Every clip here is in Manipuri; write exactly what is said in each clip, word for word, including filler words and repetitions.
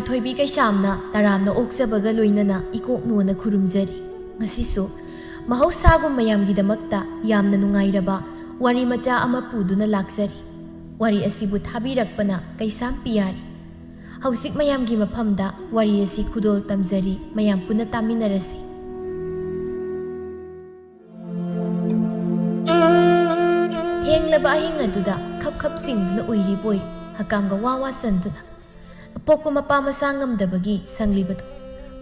ꯊꯣꯏꯕꯤ ꯀꯩꯁꯥꯝꯅ ꯇꯔꯥꯝꯅ ꯑꯣꯛꯆꯕꯒ ꯂꯣꯏꯅꯅ ꯏꯀꯣꯛ ꯅꯣꯟꯅ ꯈꯨꯔꯨꯝꯖꯔꯤ꯫ ꯉꯁꯤꯁꯨ ꯃꯍꯧꯁꯥꯒꯨꯝ ꯃꯌꯥꯝꯒꯤꯗꯃꯛꯇ ꯌꯥꯝꯅ ꯅꯨꯡꯉꯥꯏꯔꯕ ꯋꯥꯔꯤ ꯃꯆꯥ ꯑꯃ ꯄꯨꯗꯨꯅ ꯂꯥꯛꯆꯔꯤ꯫ ꯋꯥꯔꯤ ꯑꯁꯤꯕꯨ ꯊꯥꯕꯤꯔꯛꯄꯅ ꯀꯩꯁꯥꯝ ꯄꯤꯌꯥꯔꯤ꯫ ꯍꯧꯖꯤꯛ ꯃꯌꯥꯝꯒꯤ ꯃꯐꯝꯗ ꯋꯥꯔꯤ ꯑꯁꯤ ꯈꯨꯗꯣꯜ ꯇꯝꯖꯔꯤ, ꯃꯌꯥꯝ ꯄꯨꯟꯅ ꯇꯥꯃꯤꯟꯅꯔꯁꯤ꯫ ꯊꯦꯡꯂꯕ ꯑꯍꯤꯡ ꯑꯗꯨꯗ ꯈꯞ ꯈꯞ ꯆꯤꯡꯗꯨꯅ ꯎꯏꯔꯤꯕꯣꯏ, ꯍꯀꯥꯝꯒ ꯋꯥ ꯋꯥ ꯆꯟꯗꯨꯅ꯫ ꯑꯄꯣꯛꯄ ꯃꯄꯥ ꯃꯆꯥ ꯉꯝꯗꯕꯒꯤ ꯁꯪꯂꯤꯕꯗꯨ꯫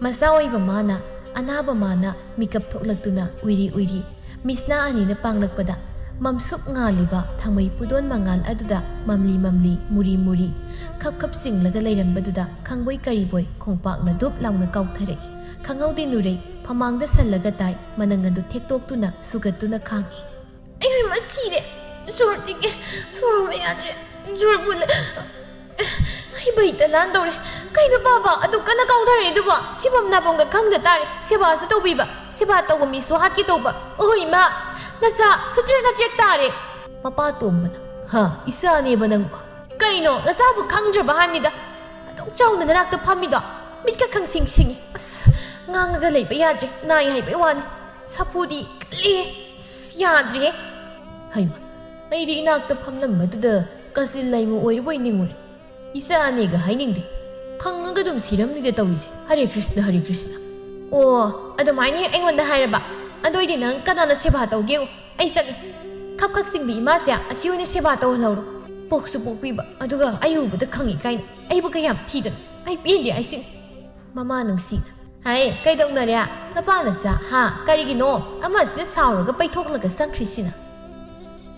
ꯃꯆꯥ ꯑꯣꯏꯕ ꯃꯥꯅ, ꯑꯅꯥꯕ ꯃꯥꯅ ꯃꯤꯀꯞ ꯊꯣꯛꯂꯛꯇꯨꯅ ꯎꯏꯔꯤ ꯎꯏꯔꯤ ꯃꯤꯠꯁꯅꯥ ꯑꯅꯤꯅ ꯄꯥꯡꯂꯛꯄꯗ, ꯃꯝꯁꯨꯛ ꯉꯥꯜꯂꯤꯕ ꯊꯥꯡꯃꯩ ꯄꯨꯗꯣꯟ ꯃꯉꯥꯜ ꯑꯗꯨꯗ ꯃꯝꯂꯤ ꯃꯝꯂꯤ, ꯃꯨꯔꯤ ꯃꯨꯔꯤ, ꯈꯞ ꯈꯞ ꯆꯤꯡꯂꯒ ꯂꯩꯔꯝꯕꯗꯨꯗ ꯈꯪꯕꯣꯏ ꯀꯔꯤꯕꯣꯏ ꯈꯣꯡꯄꯥꯛꯅ ꯗꯨꯞ ꯂꯥꯎꯅ ꯀꯥꯎꯊꯔꯛꯏ꯫ ꯈꯪꯍꯧꯗꯦ ꯅꯨꯔꯩ ꯐꯃꯥꯡꯗ ꯁꯜꯂꯒ ꯇꯥꯏ, ꯃꯅꯪ ꯑꯗꯨ ꯊꯦꯛꯇꯣꯛꯇꯨꯅ ꯁꯨꯒꯠꯇꯨꯅ ꯈꯥꯡꯏ꯫ ꯑꯩ ꯍꯩꯃꯥ ꯁꯤꯔꯦ꯫ ꯁꯣꯔ ꯇꯤꯡꯉꯦ꯫ ꯁꯣꯔ ꯍꯣꯟꯕ ꯌꯥꯗ꯭ꯔꯦ꯫ ꯖꯣꯔ ꯄꯨꯜꯂꯦ꯫ ꯑꯩ ꯕꯩꯇ ꯂꯥꯟꯗꯧꯔꯦ꯫ ꯀꯩꯅꯣ ꯄꯥꯕ ꯑꯗꯨ ꯀꯟꯅ ꯀꯥꯎꯊꯔꯛꯏ ꯑꯗꯨꯕꯣ? ꯁꯤꯐꯝ ꯅꯥꯐꯝꯒ ꯈꯪꯗ ꯇꯥꯔꯦ꯫ ꯁꯦꯕꯥꯁꯨ ꯇꯧꯕꯤꯕ, ꯁꯦꯕꯥ ꯇꯧꯕ ꯃꯤꯁꯨ ꯍꯥꯠꯀꯦ ꯇꯧꯕ꯫ ꯑꯣꯍꯣ ꯏꯃꯥ, ꯅꯆꯥ ꯁꯨꯇ꯭ꯔꯦꯛ ꯅꯥꯇ꯭ꯔꯦꯛ ꯇꯥꯔꯦ꯫ ꯃꯄꯥ ꯇꯣꯝꯕꯅ, ꯍꯥ, ꯏꯆꯥꯅꯦꯕ ꯅꯪꯕꯣ? ꯀꯩꯅꯣ ꯅꯆꯥꯕꯨ ꯈꯪꯗ꯭ꯔꯕ ꯍꯥꯏꯕꯅꯤꯗ? ꯑꯗꯨꯛ ꯆꯥꯎꯅ ꯅꯅꯥꯛꯇ ꯐꯝꯃꯤꯗꯣ? ꯃꯤꯠꯀ ꯈꯪꯁꯤꯡ ꯁꯤꯡꯉꯤ꯫ ꯑꯁ, ꯉꯥꯡꯉꯒ ꯂꯩꯕ ꯌꯥꯗ꯭ꯔꯦ꯫ ꯅꯥꯏ ꯍꯥꯏꯕꯩ ꯋꯥꯅꯤ꯫ ꯁꯥꯐꯨꯗꯤ ꯀꯜꯂꯤꯍꯦ꯫ ꯑꯁ, ꯌꯥꯗ꯭ꯔꯦꯍꯦ꯫ ꯍꯩꯃꯥ, ꯑꯩꯗꯤ ꯏꯅꯥꯛꯇ ꯐꯝꯂꯝꯕꯗꯨꯗ ꯀꯥꯆꯤꯟ ꯂꯩꯃ ꯑꯣꯏꯔꯕꯣꯏ ꯅꯤꯡꯉꯨꯔꯦ꯫ ꯏꯆꯥꯅꯦꯒ ꯍꯥꯏꯅꯤꯡꯗꯦ꯫ ꯈꯪꯉꯒ ꯑꯗꯨꯝ ꯁꯤꯔꯝꯅꯤꯗ ꯇꯧꯔꯤꯁꯦ꯫ ꯍꯔꯦ ꯀ꯭ꯔꯤꯁꯅ, ꯍꯔꯦ ꯀ꯭ꯔꯤꯁꯅ꯫ ꯑꯣ, ꯑꯗꯨꯃꯥꯏꯅ ꯍꯦꯛ ꯑꯩꯉꯣꯟꯗ ꯍꯥꯏꯔꯕ? ꯑꯗꯨ ꯑꯣꯏꯗꯤ ꯅꯪ ꯀꯅꯥꯅ ꯁꯦꯕꯥ ꯇꯧꯒꯦ? ꯑꯩ ꯆꯠꯂꯦ꯫ ꯈꯞ ꯈꯞ ꯆꯤꯡꯕꯤ ꯏꯃꯥꯁꯦ ꯑꯁꯤ ꯑꯣꯏꯅ ꯁꯦꯕꯥ ꯇꯧꯍꯜꯍꯧꯔꯣ꯫ ꯄꯣꯛꯁꯨ ꯄꯣꯛꯄꯤꯕ, ꯑꯗꯨꯒ ꯑꯩ ꯎꯕꯗ ꯈꯪꯉꯤ ꯀꯥꯏꯅ꯫ ꯑꯩꯕꯨ ꯀꯌꯥꯝ ꯊꯤꯗꯅ꯫ ꯑꯩ ꯄꯦꯟꯗꯦ ꯍꯥꯏꯁꯤꯅꯤ꯫ ꯃꯃꯥ ꯅꯨꯡꯁꯤꯅ, ꯍꯥꯏ, ꯀꯩꯗꯧꯅꯔꯦ? ꯅꯄꯥ ꯅꯆꯥ, ꯍꯥ? ꯀꯔꯤꯒꯤꯅꯣ ꯑꯃꯁꯤꯅ ꯁꯥꯎꯔꯒ ꯄꯩꯊꯣꯛꯂꯒ ꯆꯪꯈ꯭ꯔꯤꯁꯤꯅ?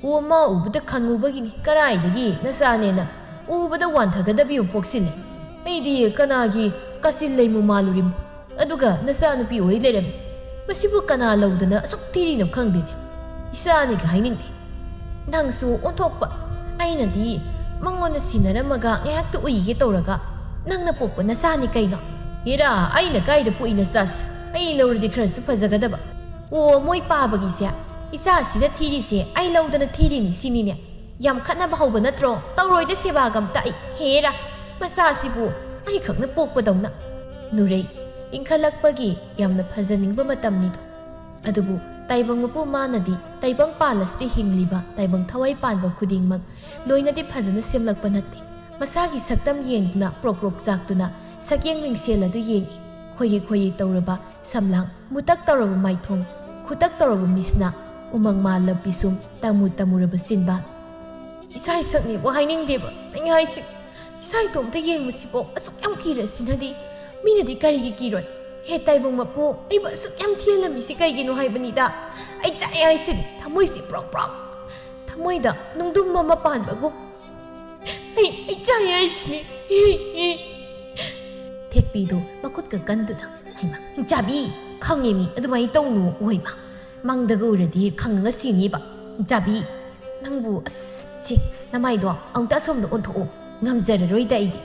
ꯑꯣ, ꯃꯥ ꯎꯕꯗ ꯈꯪꯉꯨꯕꯒꯤꯅꯤ꯫ ꯀꯔꯥꯏꯗꯒꯤ ꯅꯆꯥꯅꯦꯅ ꯎꯕꯗ ꯋꯥꯟꯊꯒꯗꯕꯤ ꯑꯃ ꯄꯣꯛꯁꯤꯜꯂꯦ꯫ ꯑꯩꯗꯤ ꯀꯅꯥꯒꯤ ꯀꯥꯆꯤꯟ ꯂꯩꯃꯨ ꯃꯥꯜꯂꯨꯔꯤꯃꯣ? ꯑꯗꯨꯒ ꯅꯆꯥꯅꯨꯄꯤ ꯑꯣꯏ ꯂꯩꯔꯝꯃꯤ꯫ ꯃꯁꯤꯕꯨ ꯀꯅꯥ ꯂꯧꯗꯅ ꯑꯁꯨꯛ ꯊꯤꯔꯤꯅꯣ ꯈꯪꯗꯦꯅꯦ꯫ ꯏꯆꯥꯅꯤꯒ ꯍꯥꯏꯅꯤꯡꯗꯦ꯫ ꯅꯪꯁꯨ ꯑꯣꯟꯊꯣꯛꯄ꯫ ꯑꯩꯅꯗꯤ ꯃꯉꯣꯟꯗ ꯁꯤꯟꯅꯔꯝꯃꯒ ꯉꯥꯏꯍꯥꯛꯇ ꯎꯏꯒꯦ ꯇꯧꯔꯒ, ꯅꯪꯅ ꯄꯣꯛꯄ ꯅꯆꯥꯅꯤ ꯀꯩꯅꯣ? ꯍꯦꯔꯥ, ꯑꯩꯅ ꯀꯥꯏꯗ ꯄꯣꯛꯏ ꯅꯆꯥꯁꯦ? ꯑꯩ ꯂꯧꯔꯗꯤ ꯈꯔꯁꯨ ꯐꯖꯒꯗꯕ꯫ ꯑꯣ, ꯃꯣꯏ ꯄꯥꯕꯒꯤꯁꯦ, ꯏꯆꯥꯁꯤꯗ ꯊꯤꯔꯤꯁꯦ ꯑꯩ ꯂꯧꯗꯅ ꯊꯤꯔꯤꯅꯤ ꯁꯤꯅꯤꯅꯦ꯫ ꯌꯥꯝ ꯈꯠꯅꯕ ꯍꯧꯕ ꯅꯠꯇ꯭ꯔꯣ? ꯇꯧꯔꯣꯏꯗ ꯁꯦꯕꯥꯒ ꯑꯝꯇ ꯑꯩ꯫ ꯍꯦꯔꯥ, ꯃꯆꯥꯁꯤꯕꯨ ꯑꯩꯈꯛꯅ ꯄꯣꯛꯄꯗꯧꯅ꯫ ꯅꯨꯔꯩ, ꯏꯟꯈꯠꯂꯛꯄꯒꯤ ꯌꯥꯝꯅ ꯐꯖꯅꯤꯡꯕ ꯃꯇꯝꯅꯤꯗꯣ꯫ ꯑꯗꯨꯕꯨ ꯇꯥꯏꯕꯪ ꯃꯄꯨ ꯃꯥꯅꯗꯤ ꯇꯥꯏꯕꯪ ꯄꯥꯜ ꯑꯁꯤꯗ ꯍꯤꯡꯂꯤꯕ ꯇꯥꯏꯕꯪ ꯊꯋꯥꯏ ꯄꯥꯟꯕ ꯈꯨꯗꯤꯡꯃꯛ ꯂꯣꯏꯅꯗꯤ ꯐꯖꯅ ꯁꯦꯝꯂꯛꯄ ꯅꯠꯇꯦ꯫ ꯃꯁꯥꯒꯤ ꯁꯛꯇꯝ ꯌꯦꯡꯗꯨꯅ ꯄ꯭ꯔꯣꯛ ꯄ꯭ꯔꯣꯛ ꯆꯥꯛꯇꯨꯅ ꯁꯛꯌꯦꯡ ꯃꯤꯡꯁꯦꯜ ꯑꯗꯨ ꯌꯦꯡꯏ꯫ ꯈꯣꯏꯔꯤ ꯈꯣꯏꯔꯤ ꯇꯧꯔꯕ ꯁꯝꯂꯥꯡ, ꯃꯨꯇꯛ ꯇꯧꯔꯕ ꯃꯥꯏꯊꯣꯡ, ꯈꯨꯇꯛ ꯇꯧꯔꯕ ꯃꯤꯠꯁꯤꯅ, ꯎꯃꯪ ꯃꯥꯜꯂ ꯄꯤꯁꯨꯝ, ꯇꯃꯨ ꯇꯃꯨꯔꯕ ꯆꯤꯟꯕꯥꯟ꯫ ꯏꯁꯥ ꯏꯁꯛꯅꯦꯕꯨ ꯍꯥꯏꯅꯤꯡꯗꯦꯕ ꯑꯩ ꯍꯥꯏꯁꯦ꯫ ꯏꯁꯥ ꯏꯇꯣꯝꯇ ꯌꯦꯡꯕꯁꯤꯐꯥꯎ ꯑꯁꯨꯛ ꯌꯥꯝ ꯀꯤꯔꯁꯤꯅꯗꯤ ꯃꯤꯅꯗꯤ ꯀꯔꯤꯒꯤ ꯀꯤꯔꯣꯏ? ꯍꯦ ꯇꯥꯏꯕꯪ ꯃꯄꯨ, ꯑꯩꯕꯨ ꯑꯁꯨꯛ ꯌꯥꯝ ꯊꯤꯍꯜꯂꯝꯃꯤꯁꯤ ꯀꯩꯒꯤꯅꯣ ꯍꯥꯏꯕꯅꯤꯗ꯫ ꯑꯩ ꯆꯥꯛꯑꯦ ꯍꯥꯏꯁꯤꯅꯤ, ꯊꯃꯣꯏꯁꯤ ꯄ꯭ꯔꯣꯛ ꯄ꯭ꯔꯣꯛ꯫ ꯊꯃꯣꯏꯗ ꯅꯨꯡꯗꯨꯝ ꯑꯃ ꯄꯥꯟꯕꯒꯨꯝ꯫ ꯑꯩ, ꯑꯩ ꯆꯥꯛꯑꯦ ꯍꯥꯏꯁꯤꯅꯤ꯫ ꯊꯦꯛꯄꯤꯗꯨ ꯃꯈꯨꯠꯀ ꯀꯟꯗꯨꯅ, "ꯍꯩꯃꯥ, ꯆꯥꯕꯤ, ꯈꯪꯉꯦ ꯃꯤ ꯑꯗꯨꯃꯥꯏꯅ ꯇꯧꯅꯨ ꯑꯣꯏꯕ꯫ ꯃꯪꯗꯒ ꯎꯔꯗꯤ ꯈꯪꯉꯒ ꯁꯤꯅꯤꯕ꯫ ꯆꯥꯕꯤ, ꯅꯪꯕꯨ, ꯑꯁ, ꯁꯦ, ꯅꯃꯥꯏꯗꯣ ꯑꯃꯨꯛꯇ ꯑꯁꯣꯝꯗ ꯑꯣꯟꯊꯣꯛꯑꯣ꯫ ꯉꯝꯖꯔꯔꯣꯏꯗ ꯑꯩꯗꯤ꯫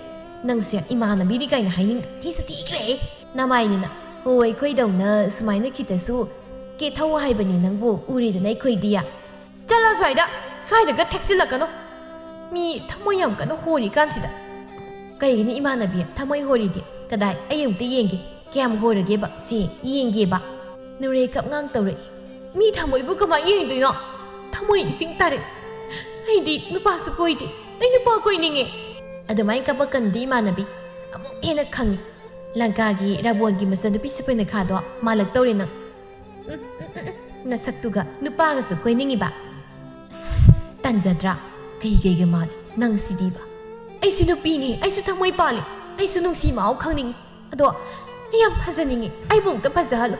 ꯅꯪꯁꯦ ꯏꯃꯥꯟꯅꯕꯤꯅꯤ ꯀꯥꯏꯅ ꯍꯥꯏꯅꯤꯡꯗꯦ꯫ ꯊꯤꯁꯨ ꯊꯤꯈ꯭ꯔꯦ ꯅꯃꯥꯏꯅꯤꯅ꯫ ꯍꯣ, ꯑꯩꯈꯣꯏꯗꯧꯅ ꯁꯨꯃꯥꯏꯅ ꯈꯤꯇꯁꯨ ꯀꯦꯊꯧ ꯍꯥꯏꯕꯅꯤ ꯅꯪꯕꯨ, ꯎꯔꯦꯗꯅ ꯑꯩꯈꯣꯏꯗꯤ꯫ ꯆꯠꯂꯣ ꯁ꯭ꯋꯥꯏꯗ, ꯁ꯭ꯋꯥꯏꯗꯒ ꯊꯦꯛꯆꯤꯜꯂꯛꯀꯅꯣ꯫ ꯃꯤ ꯊꯃꯣꯏ ꯌꯥꯝ ꯀꯟꯅ ꯍꯣꯔꯤ ꯀꯥꯟꯁꯤꯗ꯫ ꯀꯩꯒꯤꯅꯣ ꯏꯃꯥꯟꯅꯕꯤ, ꯊꯃꯣꯏ ꯍꯣꯔꯤꯗꯤ? ꯀꯗꯥꯏ? ꯑꯩ ꯑꯃꯨꯛꯇ ꯌꯦꯡꯒꯦ꯫ ꯀꯌꯥꯝ ꯍꯣꯔꯒꯦꯕ? ꯁꯦ, ꯌꯦꯡꯒꯦꯕ꯫ ꯅꯨꯔꯩ ꯀꯞꯉꯥꯡ ꯇꯧꯔꯛꯏ꯫ ꯃꯤ ꯊꯃꯣꯏꯕꯨ ꯀꯃꯥꯏꯅ ꯌꯦꯡꯗꯣꯏꯅꯣ? ꯊꯃꯣꯏ ꯏꯁꯤꯡ ꯇꯥꯔꯦ꯫ ꯑꯩꯗꯤ ꯅꯨꯄꯥꯁꯨ ꯀꯣꯏꯗꯦ꯫ ꯑꯩ ꯅꯨꯄꯥ ꯀꯣꯏꯅꯤꯡꯉꯦ꯫ ꯑꯗꯨꯃꯥꯏꯅ ꯀꯞꯄꯛꯀꯅꯨꯗꯤ ꯏꯃꯥꯟꯅꯕꯤ꯫ ꯑꯃꯨꯛ ꯍꯦꯟꯅ ꯈꯪꯉꯤ꯫ ꯂꯪꯀꯥꯒꯤ ꯔꯥꯕꯣꯟꯒꯤ ꯃꯆꯟꯅꯨꯄꯤ ꯁꯨꯄꯔꯅꯈꯥꯗꯣ ꯃꯥꯜꯂꯛꯇꯧꯔꯦ ꯅꯪ꯫ ꯎꯝ, ꯎꯝ, ꯎꯝ, ꯎꯝ꯫ ꯅꯁꯛꯇꯨꯒ ꯅꯨꯄꯥꯒꯁꯨ ꯀꯣꯏꯅꯤꯡꯉꯤꯕ? ꯑꯁ, ꯇꯟꯖꯗ꯭ꯔꯥ? ꯀꯩ ꯀꯩꯒ ꯃꯥꯜꯂꯤ ꯅꯪ ꯁꯤꯗꯤꯕ? ꯑꯩꯁꯨ ꯅꯨꯄꯤꯅꯤ, ꯑꯩꯁꯨ ꯊꯃꯣꯏ ꯄꯥꯜꯂꯤ, ꯑꯩꯁꯨ ꯅꯨꯡꯁꯤ ꯃꯍꯥꯎ ꯈꯪꯅꯤꯡꯉꯤ꯫ ꯑꯗꯣ ꯑꯩ ꯌꯥꯝ ꯐꯖꯅꯤꯡꯉꯤ, ꯑꯩꯕꯨ ꯑꯃꯨꯛꯇ ꯐꯖꯍꯜꯂꯨ꯫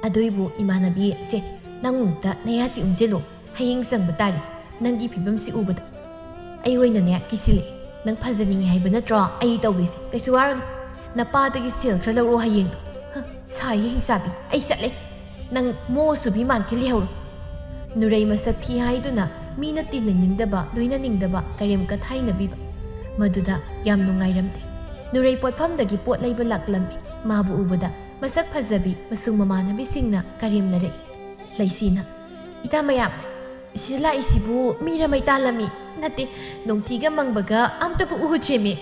ꯑꯗꯨꯏꯕꯨ ꯏꯃꯥꯟꯅꯕꯤ, ꯁꯦ, ꯅꯪ ꯑꯃꯨꯛꯇ ꯅꯌꯥꯁꯤ ꯎꯝꯁꯤꯜꯂꯨ꯫ ꯍꯌꯦꯡ ꯆꯪꯕ ꯇꯥꯔꯦ꯫ ꯅꯪꯒꯤ ꯐꯤꯕꯝꯁꯤ ꯎꯕꯗ ꯑꯩ ꯑꯣꯏꯅꯅꯦ ꯀꯤꯁꯤꯜꯂꯛꯑꯦ꯫ ꯅꯪ ꯐꯖꯅꯤꯡꯉꯦ ꯍꯥꯏꯕ ꯅꯠꯇ꯭ꯔꯣ ꯑꯩ ꯇꯧꯗꯣꯏꯁꯦ? ꯀꯩꯁꯨ ꯋꯥꯔꯨꯅꯨ꯫ ꯅꯄꯥꯗꯒꯤ ꯁꯦꯜ ꯈꯔ ꯂꯧꯔꯛꯑꯣ ꯍꯌꯦꯡꯗꯣ꯫ ꯍ, ꯁꯥꯏꯌꯦ ꯍꯤꯡꯆꯥꯕꯤ, ꯑꯩ ꯆꯠꯂꯦ꯫ ꯅꯪ ꯃꯣ ꯁꯨꯕꯤ ꯃꯥꯟꯈꯤ ꯂꯩꯍꯧꯔꯣ꯫ ꯅꯨꯔꯩ ꯃꯁꯛ ꯊꯤ ꯍꯥꯏꯗꯨꯅ ꯃꯤꯅ ꯇꯤꯟꯅꯅꯤꯡꯗꯕ, ꯂꯣꯏꯅꯅꯤꯡꯗꯕ ꯀꯔꯦꯝ ꯀꯊꯥꯏꯅꯕꯤꯕ꯫ ꯃꯗꯨꯗ ꯌꯥꯝ ꯅꯨꯡꯉꯥꯏꯔꯝꯗꯦ꯫ ꯅꯨꯔꯩ ꯄꯣꯠꯐꯝꯗꯒꯤ ꯄꯣꯠ ꯂꯩꯕ ꯂꯥꯛꯂꯝꯃꯤ꯫ ꯃꯥꯕꯨ ꯎꯕꯗ ꯃꯁꯛ ꯐꯖꯕꯤ ꯃꯁꯨꯡ ꯃꯃꯥꯟꯅꯕꯤꯁꯤꯡꯅ ꯀꯔꯦꯝꯅꯔꯛꯏ꯫ ꯂꯩꯁꯤꯅ, "ꯏꯇꯥ ꯃꯌꯥꯝ, ꯁꯤꯗ ꯂꯥꯛꯏꯁꯤꯕꯨ ꯃꯤꯔ ꯃꯩꯇꯥꯜꯂ ꯃꯤ? ꯅꯠꯇꯦ, ꯅꯣꯡꯊꯤꯒ ꯃꯪꯕꯒ ꯑꯝꯇꯕꯨ ꯎꯗ꯭ꯔꯦꯃꯤ꯫"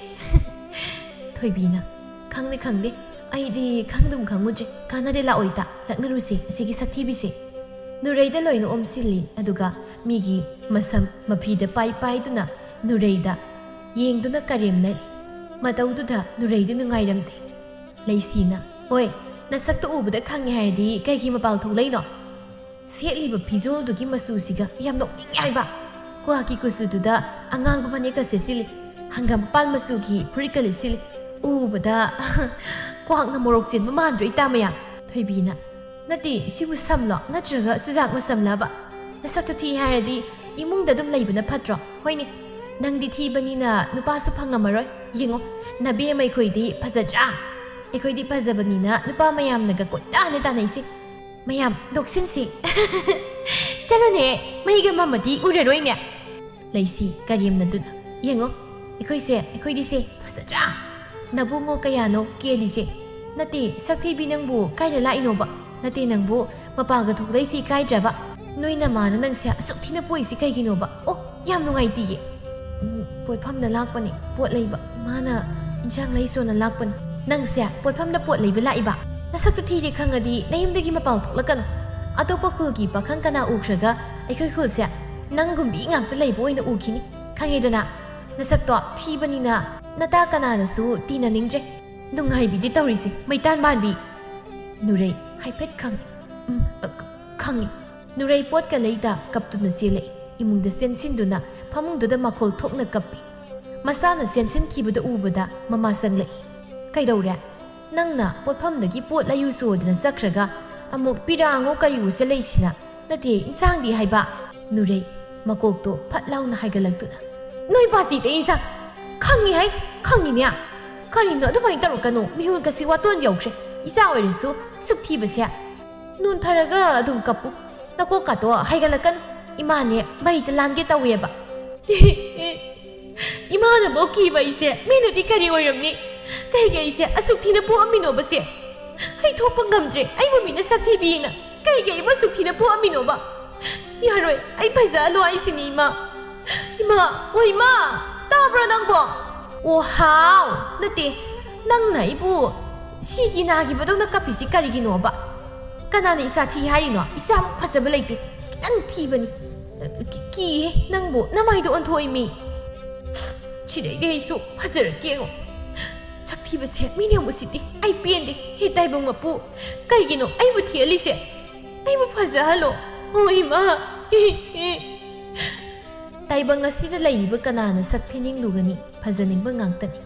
ꯊꯣꯏꯕꯤꯅ, "ꯈꯪꯗꯦ, ꯈꯪꯗꯦ, ꯑꯩꯗꯤ ꯈꯪꯗꯨꯝ ꯈꯪꯉꯨꯗ꯭ꯔꯦ꯫ ꯀꯥꯟꯅꯗꯦ, ꯂꯥꯛꯑꯣꯏ ꯏꯇꯥ, ꯂꯥꯛꯅꯔꯨꯁꯦ ꯑꯁꯤꯒꯤ ꯁꯛꯊꯤꯕꯤꯁꯦ"꯫ ꯅꯨꯔꯩꯗ ꯂꯣꯏꯅ ꯑꯣꯝꯁꯤꯜꯂꯤ, ꯑꯗꯨꯒ ꯃꯤꯒꯤ ꯃꯁꯝ ꯃꯐꯤꯗ ꯄꯥꯏ ꯄꯥꯏꯗꯨꯅ ꯅꯨꯔꯩꯗ ꯌꯦꯡꯗꯨꯅ ꯀꯔꯦꯝꯅꯔꯤ꯫ ꯃꯇꯧꯗꯨꯗ ꯅꯨꯔꯩꯗꯨ ꯅꯨꯡꯉꯥꯏꯔꯝꯗꯦ꯫ ꯂꯩꯁꯤꯅ, "ꯍꯣꯏ, ꯅꯁꯛꯇꯨ ꯎꯕꯗ ꯈꯪꯉꯦ ꯍꯥꯏꯔꯗꯤ ꯀꯩꯒꯤ ꯃꯄꯥꯜ ꯊꯣꯛꯂꯛꯏꯅꯣ? ꯁꯦꯠꯂꯤꯕ ꯐꯤꯖꯣꯜꯗꯨꯒꯤ ꯃꯆꯨꯁꯤꯒ ꯌꯥꯝ ꯅꯣꯛꯅꯤꯡꯉꯦ ꯍꯥꯏꯕ꯫ ꯀ꯭ꯋꯥꯛꯀꯤ ꯀꯨꯆꯨꯗꯨꯗ ꯑꯉꯥꯡꯕ ꯐꯅꯦꯛꯀ ꯁꯦꯠꯆꯤꯜꯂꯤ, ꯍꯪꯒꯥꯝꯄꯥꯜ ꯃꯆꯨꯒꯤ ꯐꯨꯔꯤꯠꯀ ꯂꯤꯠꯆꯤꯜꯂꯤ꯫ ꯎꯕꯗ ꯀ꯭ꯋꯥꯛꯅ ꯃꯣꯔꯣꯛ ꯆꯦꯟꯕ ꯃꯥꯟꯗ꯭ꯔꯣ, ꯏꯇꯥ ꯃꯌꯥꯝ?" ꯊꯣꯏꯕꯤꯅ, "ꯅꯠꯇꯦ, ꯁꯤꯕꯨ ꯁꯝꯂꯣ, ꯅꯠꯇ꯭ꯔꯒ ꯆꯨꯖꯥꯛ ꯃꯁꯝꯂꯕ? ꯅꯁꯛꯇꯨ ꯊꯤ ꯍꯥꯏꯔꯗꯤ ꯏꯃꯨꯡꯗ ꯑꯗꯨꯝ ꯂꯩꯕꯅ ꯐꯠꯇ꯭ꯔꯣ? ꯍꯣꯏꯅꯦ, ꯅꯪꯗꯤ ꯊꯤꯕꯅꯤꯅ ꯅꯨꯄꯥꯁꯨ ꯐꯪꯉꯝꯃꯔꯣꯏ꯫ ꯌꯦꯡꯉꯣ, ꯅꯕꯦꯝꯃ ꯑꯩꯈꯣꯏꯗꯤ ꯐꯖꯗ꯭ꯔꯥ? ꯑꯩꯈꯣꯏꯗꯤ ꯐꯖꯕꯅꯤꯅ ꯅꯨꯄꯥ ꯃꯌꯥꯝꯅꯒ ꯀꯣꯏꯇꯥꯅ ꯇꯥꯟꯅꯩꯁꯦ꯫ ꯃꯌꯥꯝ ꯅꯣꯛꯁꯤꯟꯁꯤ꯫ ꯆꯠꯂꯨꯅꯦ, ꯃꯩꯒ ꯃꯝꯃꯗꯤ ꯎꯔꯔꯣꯏꯅꯦ"꯫ ꯂꯩꯁꯤ ꯀꯔꯦꯝꯅꯗꯨꯅ, "ꯌꯦꯡꯉꯣ, ꯑꯩꯈꯣꯏꯁꯦ, ꯑꯩꯈꯣꯏꯗꯤꯁꯦ ꯐꯖꯗ꯭ꯔꯥ? ꯅꯕꯨꯡꯉꯣ ꯀꯌꯥꯅꯣ ꯀꯦꯜꯂꯤꯁꯦ? ꯅꯠꯇꯦ, ꯁꯛꯊꯤꯕꯤ, ꯅꯪꯕꯨ ꯀꯥꯏꯗ ꯂꯥꯛꯏꯅꯣꯕ? ꯅꯠꯇꯦ, ꯅꯪꯕꯨ ꯃꯄꯥꯜꯒ ꯊꯣꯛꯂꯛꯏꯁꯤ ꯏꯀꯥꯏꯗ꯭ꯔꯕ? ꯅꯣꯏ ꯅꯃꯥꯅ ꯅꯪꯁꯦ ꯑꯁꯨꯛ ꯊꯤꯅ ꯄꯣꯛꯏꯁꯤ ꯀꯩꯒꯤꯅꯣꯕ? ꯑꯣ, ꯌꯥꯝ ꯅꯨꯡꯉꯥꯏꯇꯤꯌꯦ"꯫ "ꯎꯝ, ꯄꯣꯠꯐꯝꯗ ꯂꯥꯛꯄꯅꯦ, ꯄꯣꯠ ꯂꯩꯕ꯫ ꯃꯥꯅ ꯏꯟꯁꯥꯡ ꯂꯩꯁꯣꯅ ꯂꯥꯛꯄꯅꯦ"꯫ "ꯅꯪꯁꯦ ꯄꯣꯠꯐꯝꯗ ꯄꯣꯠ ꯂꯩꯕ ꯂꯥꯛꯏꯕ? ꯅꯁꯛꯇꯨ ꯊꯤꯔꯦ ꯈꯪꯉꯗꯤ ꯅꯌꯨꯝꯗꯒꯤ ꯃꯄꯥꯜ ꯊꯣꯛꯂꯛꯀꯅꯨ꯫ ꯑꯇꯣꯞꯄ ꯈꯨꯜꯒꯤ ꯄꯥꯈꯪ ꯀꯅꯥ ꯎꯈ꯭ꯔꯒ ꯑꯩꯈꯣꯏ ꯈꯨꯜꯁꯦ ꯅꯪꯒꯨꯝꯕꯤ ꯉꯥꯛꯇ ꯂꯩꯕ ꯑꯣꯏꯅ ꯎꯈꯤꯅꯤ꯫ ꯈꯪꯉꯦꯗꯅ, ꯅꯁꯛꯇꯣ ꯊꯤꯕꯅꯤꯅ ꯅꯇꯥ ꯀꯅꯥꯅꯁꯨ ꯇꯤꯟꯅꯅꯤꯡꯗ꯭ꯔꯦ"꯫ ꯅꯨꯡꯉꯥꯏꯕꯤꯗꯤ ꯇꯧꯔꯤꯁꯦ, ꯃꯩꯇꯥꯟ ꯃꯥꯟꯕꯤ꯫ ꯅꯨꯔꯩ ꯍꯥꯏꯐꯦꯠ ꯈꯪꯉꯤ꯫ ꯎꯝ, ꯑ, ꯈ-, ꯈꯪꯉꯤ꯫ ꯅꯨꯔꯩ ꯄꯣꯠꯀ ꯂꯩꯗ ꯀꯞꯇꯨꯅ ꯆꯦꯜꯂꯛꯏ꯫ ꯏꯃꯨꯡꯗ ꯆꯦꯟꯁꯤꯟꯗꯨꯅ ꯐꯃꯨꯡꯗꯨꯗ ꯃꯈꯣꯜ ꯊꯣꯛꯅ ꯀꯞꯄꯤ꯫ ꯃꯆꯥꯅ ꯆꯦꯟꯁꯤꯟꯈꯤꯕꯗ ꯎꯕꯗ ꯃꯃꯥ ꯆꯪꯂꯛꯏ꯫ "ꯀꯩꯗꯧꯔꯦ? ꯅꯪꯅ ꯄꯣꯠꯐꯝꯗꯒꯤ ꯄꯣꯠ ꯂꯩꯌꯨ ꯆꯣꯗꯅ ꯆꯠꯈ꯭ꯔꯒ ꯑꯃꯨꯛ ꯄꯤꯔꯥꯡꯉꯣ ꯀꯔꯤꯋꯣ ꯆꯦꯜꯂꯛꯏꯁꯤꯅ? ꯅꯠꯇꯦ, ꯏꯟꯁꯥꯡꯗꯤ ꯍꯥꯏꯕ"꯫ ꯅꯨꯔꯩ ꯃꯀꯣꯛꯇꯣ ꯐꯠ ꯂꯥꯎꯅ ꯍꯥꯏꯒꯠꯂꯛꯇꯨꯅ, "ꯅꯣꯏ ꯄꯥꯖꯤꯗ ꯏꯟꯁꯥꯡ ꯈꯪꯉꯤ ꯍꯥꯏ, ꯈꯪꯉꯤꯅꯦ꯫ ꯀꯔꯤꯅꯣ, ꯑꯗꯨꯃꯥꯏꯅ ꯇꯧꯔꯛꯀꯅꯨ, ꯃꯤꯍꯨꯜ ꯀꯁꯤ ꯋꯥꯇꯣꯟ ꯌꯧꯈ꯭ꯔꯦ꯫ ꯏꯆꯥ ꯑꯣꯏꯔꯁꯨ ꯁꯨꯛ ꯊꯤꯕꯁꯦ꯫ ꯅꯣꯟꯊꯔꯒ ꯑꯗꯨꯝ ꯀꯞꯄꯨ꯫ ꯅꯀꯣꯛꯀꯥꯇꯣ ꯍꯥꯏꯒꯠꯂꯛꯀꯅꯨ꯫ ꯏꯃꯥꯅꯦ ꯃꯩꯗ ꯂꯥꯟꯒꯦ ꯇꯧꯋꯦꯕ"꯫ "ꯏꯃꯥꯅꯐꯥꯎ ꯀꯤꯕ ꯑꯩꯁꯦ ꯃꯤꯅꯗꯤ ꯀꯔꯤ ꯑꯣꯏꯔꯝꯅꯤ? ꯀꯩꯒꯤ ꯑꯩꯁꯦ ꯑꯁꯨꯛ ꯊꯤꯅ ꯄꯣꯛꯑꯝꯃꯤꯅꯣꯕꯁꯦ? ꯑꯩ ꯊꯣꯛꯄ ꯉꯝꯗ꯭ꯔꯦ, ꯑꯩꯕꯨ ꯃꯤꯅ ꯁꯛꯊꯤꯕꯤꯅ꯫ ꯀꯩꯒꯤ ꯑꯩꯕꯨ ꯑꯁꯨꯛ ꯊꯤꯅ ꯄꯣꯛꯑꯝꯃꯤꯅꯣꯕ? ꯌꯥꯔꯣꯏ, ꯑꯩ ꯐꯖꯍꯜꯂꯣ ꯍꯥꯏꯁꯤꯅꯤ, ꯏꯃꯥ꯫ ꯏꯃꯥ, ꯑꯣ ꯏꯃꯥ, ꯇꯥꯕ꯭ꯔꯣ ꯅꯪꯕꯣ? ꯑꯣ ꯍꯥꯎ, ꯅꯠꯇꯦ, ꯅꯪꯅ ꯑꯩꯕꯨ ꯁꯤꯒꯤ ꯅꯥꯈꯤꯕꯗꯧꯅ ꯀꯞꯄꯤꯁꯤ ꯀꯔꯤꯒꯤꯅꯣꯕ? ꯀꯅꯥꯅ ꯏꯁꯥ ꯊꯤ ꯍꯥꯏꯔꯤꯅꯣ? ꯏꯁꯥꯃꯨꯛ ꯐꯖꯕ ꯂꯩꯇꯦ, ꯈꯤꯇꯪ ꯊꯤꯕꯅꯤ꯫ ꯀꯤ-, ꯀꯤꯌꯦ ꯅꯪꯕꯨ, ꯅꯃꯥꯏꯗꯣ ꯑꯣꯟꯊꯣꯛꯏꯃꯤ꯫ ꯁꯤꯗꯩꯗꯤ ꯑꯩꯁꯨ ꯐꯖꯔꯛꯀꯦ ꯌꯦꯡꯉꯣ꯫ ꯁꯛ ꯊꯤꯕꯁꯦ ꯃꯤꯅ ꯌꯥꯝ ꯎꯁꯤꯠꯇꯦ꯫ ꯑꯩ ꯄꯦꯟꯗꯦ꯫ ꯍꯦ ꯇꯥꯏꯕꯪ ꯃꯄꯨ, ꯀꯩꯒꯤꯅꯣ ꯑꯩꯕꯨ ꯊꯤꯍꯜꯂꯤꯁꯦ? ꯑꯩꯕꯨ ꯐꯖꯍꯜꯂꯣ꯫ ꯑꯣ ꯏꯃꯥ꯫ ꯇꯥꯏꯕꯪ ꯑꯁꯤꯗ ꯂꯩꯔꯤꯕ ꯀꯅꯥꯅ ꯁꯛ ꯊꯤꯅꯤꯡꯂꯨꯒꯅꯤ? ꯐꯖꯅꯤꯡꯕ ꯉꯥꯛꯇꯅꯤ꯫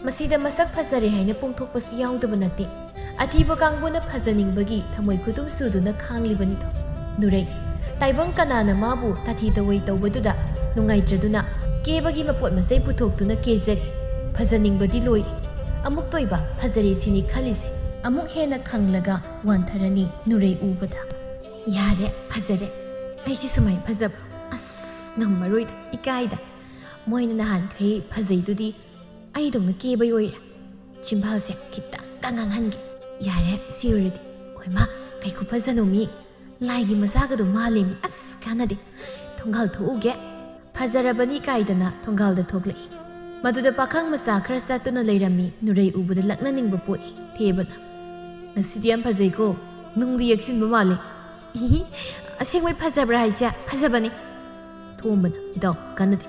ꯃꯁꯤꯗ ꯃꯁꯛ ꯐꯖꯔꯦ ꯍꯥꯏꯅ ꯄꯣꯡꯊꯣꯛꯄꯁꯨ ꯌꯥꯎꯗꯕ ꯅꯠꯇꯦ꯫ ꯑꯊꯤꯕ ꯀꯥꯡꯕꯨꯅ ꯐꯖꯅꯤꯡꯕꯒꯤ ꯊꯃꯣꯏ ꯈꯨꯗꯨꯝ ꯁꯨꯗꯨꯅ ꯈꯥꯡꯂꯤꯕꯅꯤꯗꯣ꯫ ꯅꯨꯔꯩ, ꯇꯥꯏꯕꯪ ꯀꯅꯥꯅ ꯃꯥꯕꯨ ꯇꯥꯊꯤ ꯇꯧꯑꯣꯏ ꯇꯧꯕꯗꯨꯗ ꯅꯨꯡꯉꯥꯏꯇ꯭ꯔꯗꯨꯅ ꯀꯦꯕꯒꯤ ꯃꯄꯣꯠ ꯃꯆꯩ ꯄꯨꯊꯣꯛꯇꯨꯅ ꯀꯦꯖꯔꯤ꯫ ꯐꯖꯅꯤꯡꯕꯗꯤ ꯂꯣꯏꯔꯦ꯫ ꯑꯃꯨꯛꯇꯣꯏꯕ ꯐꯖꯔꯦ ꯁꯤꯅꯤ ꯈꯜꯂꯤꯁꯦ꯫ ꯑꯃꯨꯛ ꯍꯦꯟꯅ ꯈꯪꯂꯒ ꯋꯥꯟꯊꯔꯅꯤ ꯅꯨꯔꯩ ꯎꯕꯗ꯫ ꯌꯥꯔꯦ, ꯐꯖꯔꯦ꯫ ꯑꯩꯁꯤ ꯁꯨꯃꯥꯏꯅ ꯐꯖꯕ? ꯑꯁ, ꯉꯝꯃꯔꯣꯏꯗ, ꯏꯀꯥꯏꯗ꯫ ꯃꯣꯏꯅ ꯅꯍꯥꯟꯈꯩ ꯐꯖꯩꯗꯨꯗꯤ ꯑꯩꯗꯧꯅ ꯀꯦꯕꯩ ꯑꯣꯏꯔꯦ꯫ ꯆꯤꯝꯕꯥꯜꯁꯦ ꯈꯤꯇꯪꯒ ꯉꯥꯡꯍꯟꯒꯦ꯫ ꯌꯥꯔꯦ, ꯁꯤ ꯑꯣꯏꯔꯗꯤ꯫ ꯍꯣꯏ ꯃꯥ, ꯀꯩ ꯈꯨꯐꯖꯅꯣ ꯃꯤ꯫ ꯂꯥꯏꯒꯤ ꯃꯆꯥꯒꯗꯣ ꯃꯥꯜꯂꯦꯃꯤ꯫ ꯑꯁ, ꯀꯥꯟꯅꯗꯦ꯫ ꯊꯣꯡꯒꯥꯜ ꯊꯣꯛꯎꯒꯦ꯫ ꯐꯖꯔꯕꯅꯤ ꯀꯥꯏꯗꯅ ꯊꯣꯡꯒꯥꯜꯗ ꯊꯣꯛꯂꯛꯏ꯫ ꯃꯗꯨꯗ ꯄꯥꯈꯪ ꯃꯆꯥ ꯈꯔ ꯆꯠꯇꯨꯅ ꯂꯩꯔꯝꯃꯤ꯫ ꯅꯨꯔꯩ ꯎꯕꯗ ꯂꯛꯅꯅꯤꯡꯕ ꯄꯣꯛꯏ꯫ ꯊꯦꯕꯅ, "ꯉꯁꯤꯗꯤ ꯌꯥꯝ ꯐꯖꯩꯀꯣ꯫ ꯅꯨꯡꯗꯤ ꯌꯦꯛꯁꯤꯟꯕ ꯃꯥꯜꯂꯤ꯫" "ꯏꯍꯤ, ꯑꯁꯦꯡꯕꯩ ꯐꯖꯕ꯭ꯔꯥ ꯍꯥꯏꯁꯦ? ꯐꯖꯕꯅꯤ꯫" ꯊꯣꯝꯕꯅ, "ꯏꯇꯥꯎ, ꯀꯥꯟꯅꯗꯦ꯫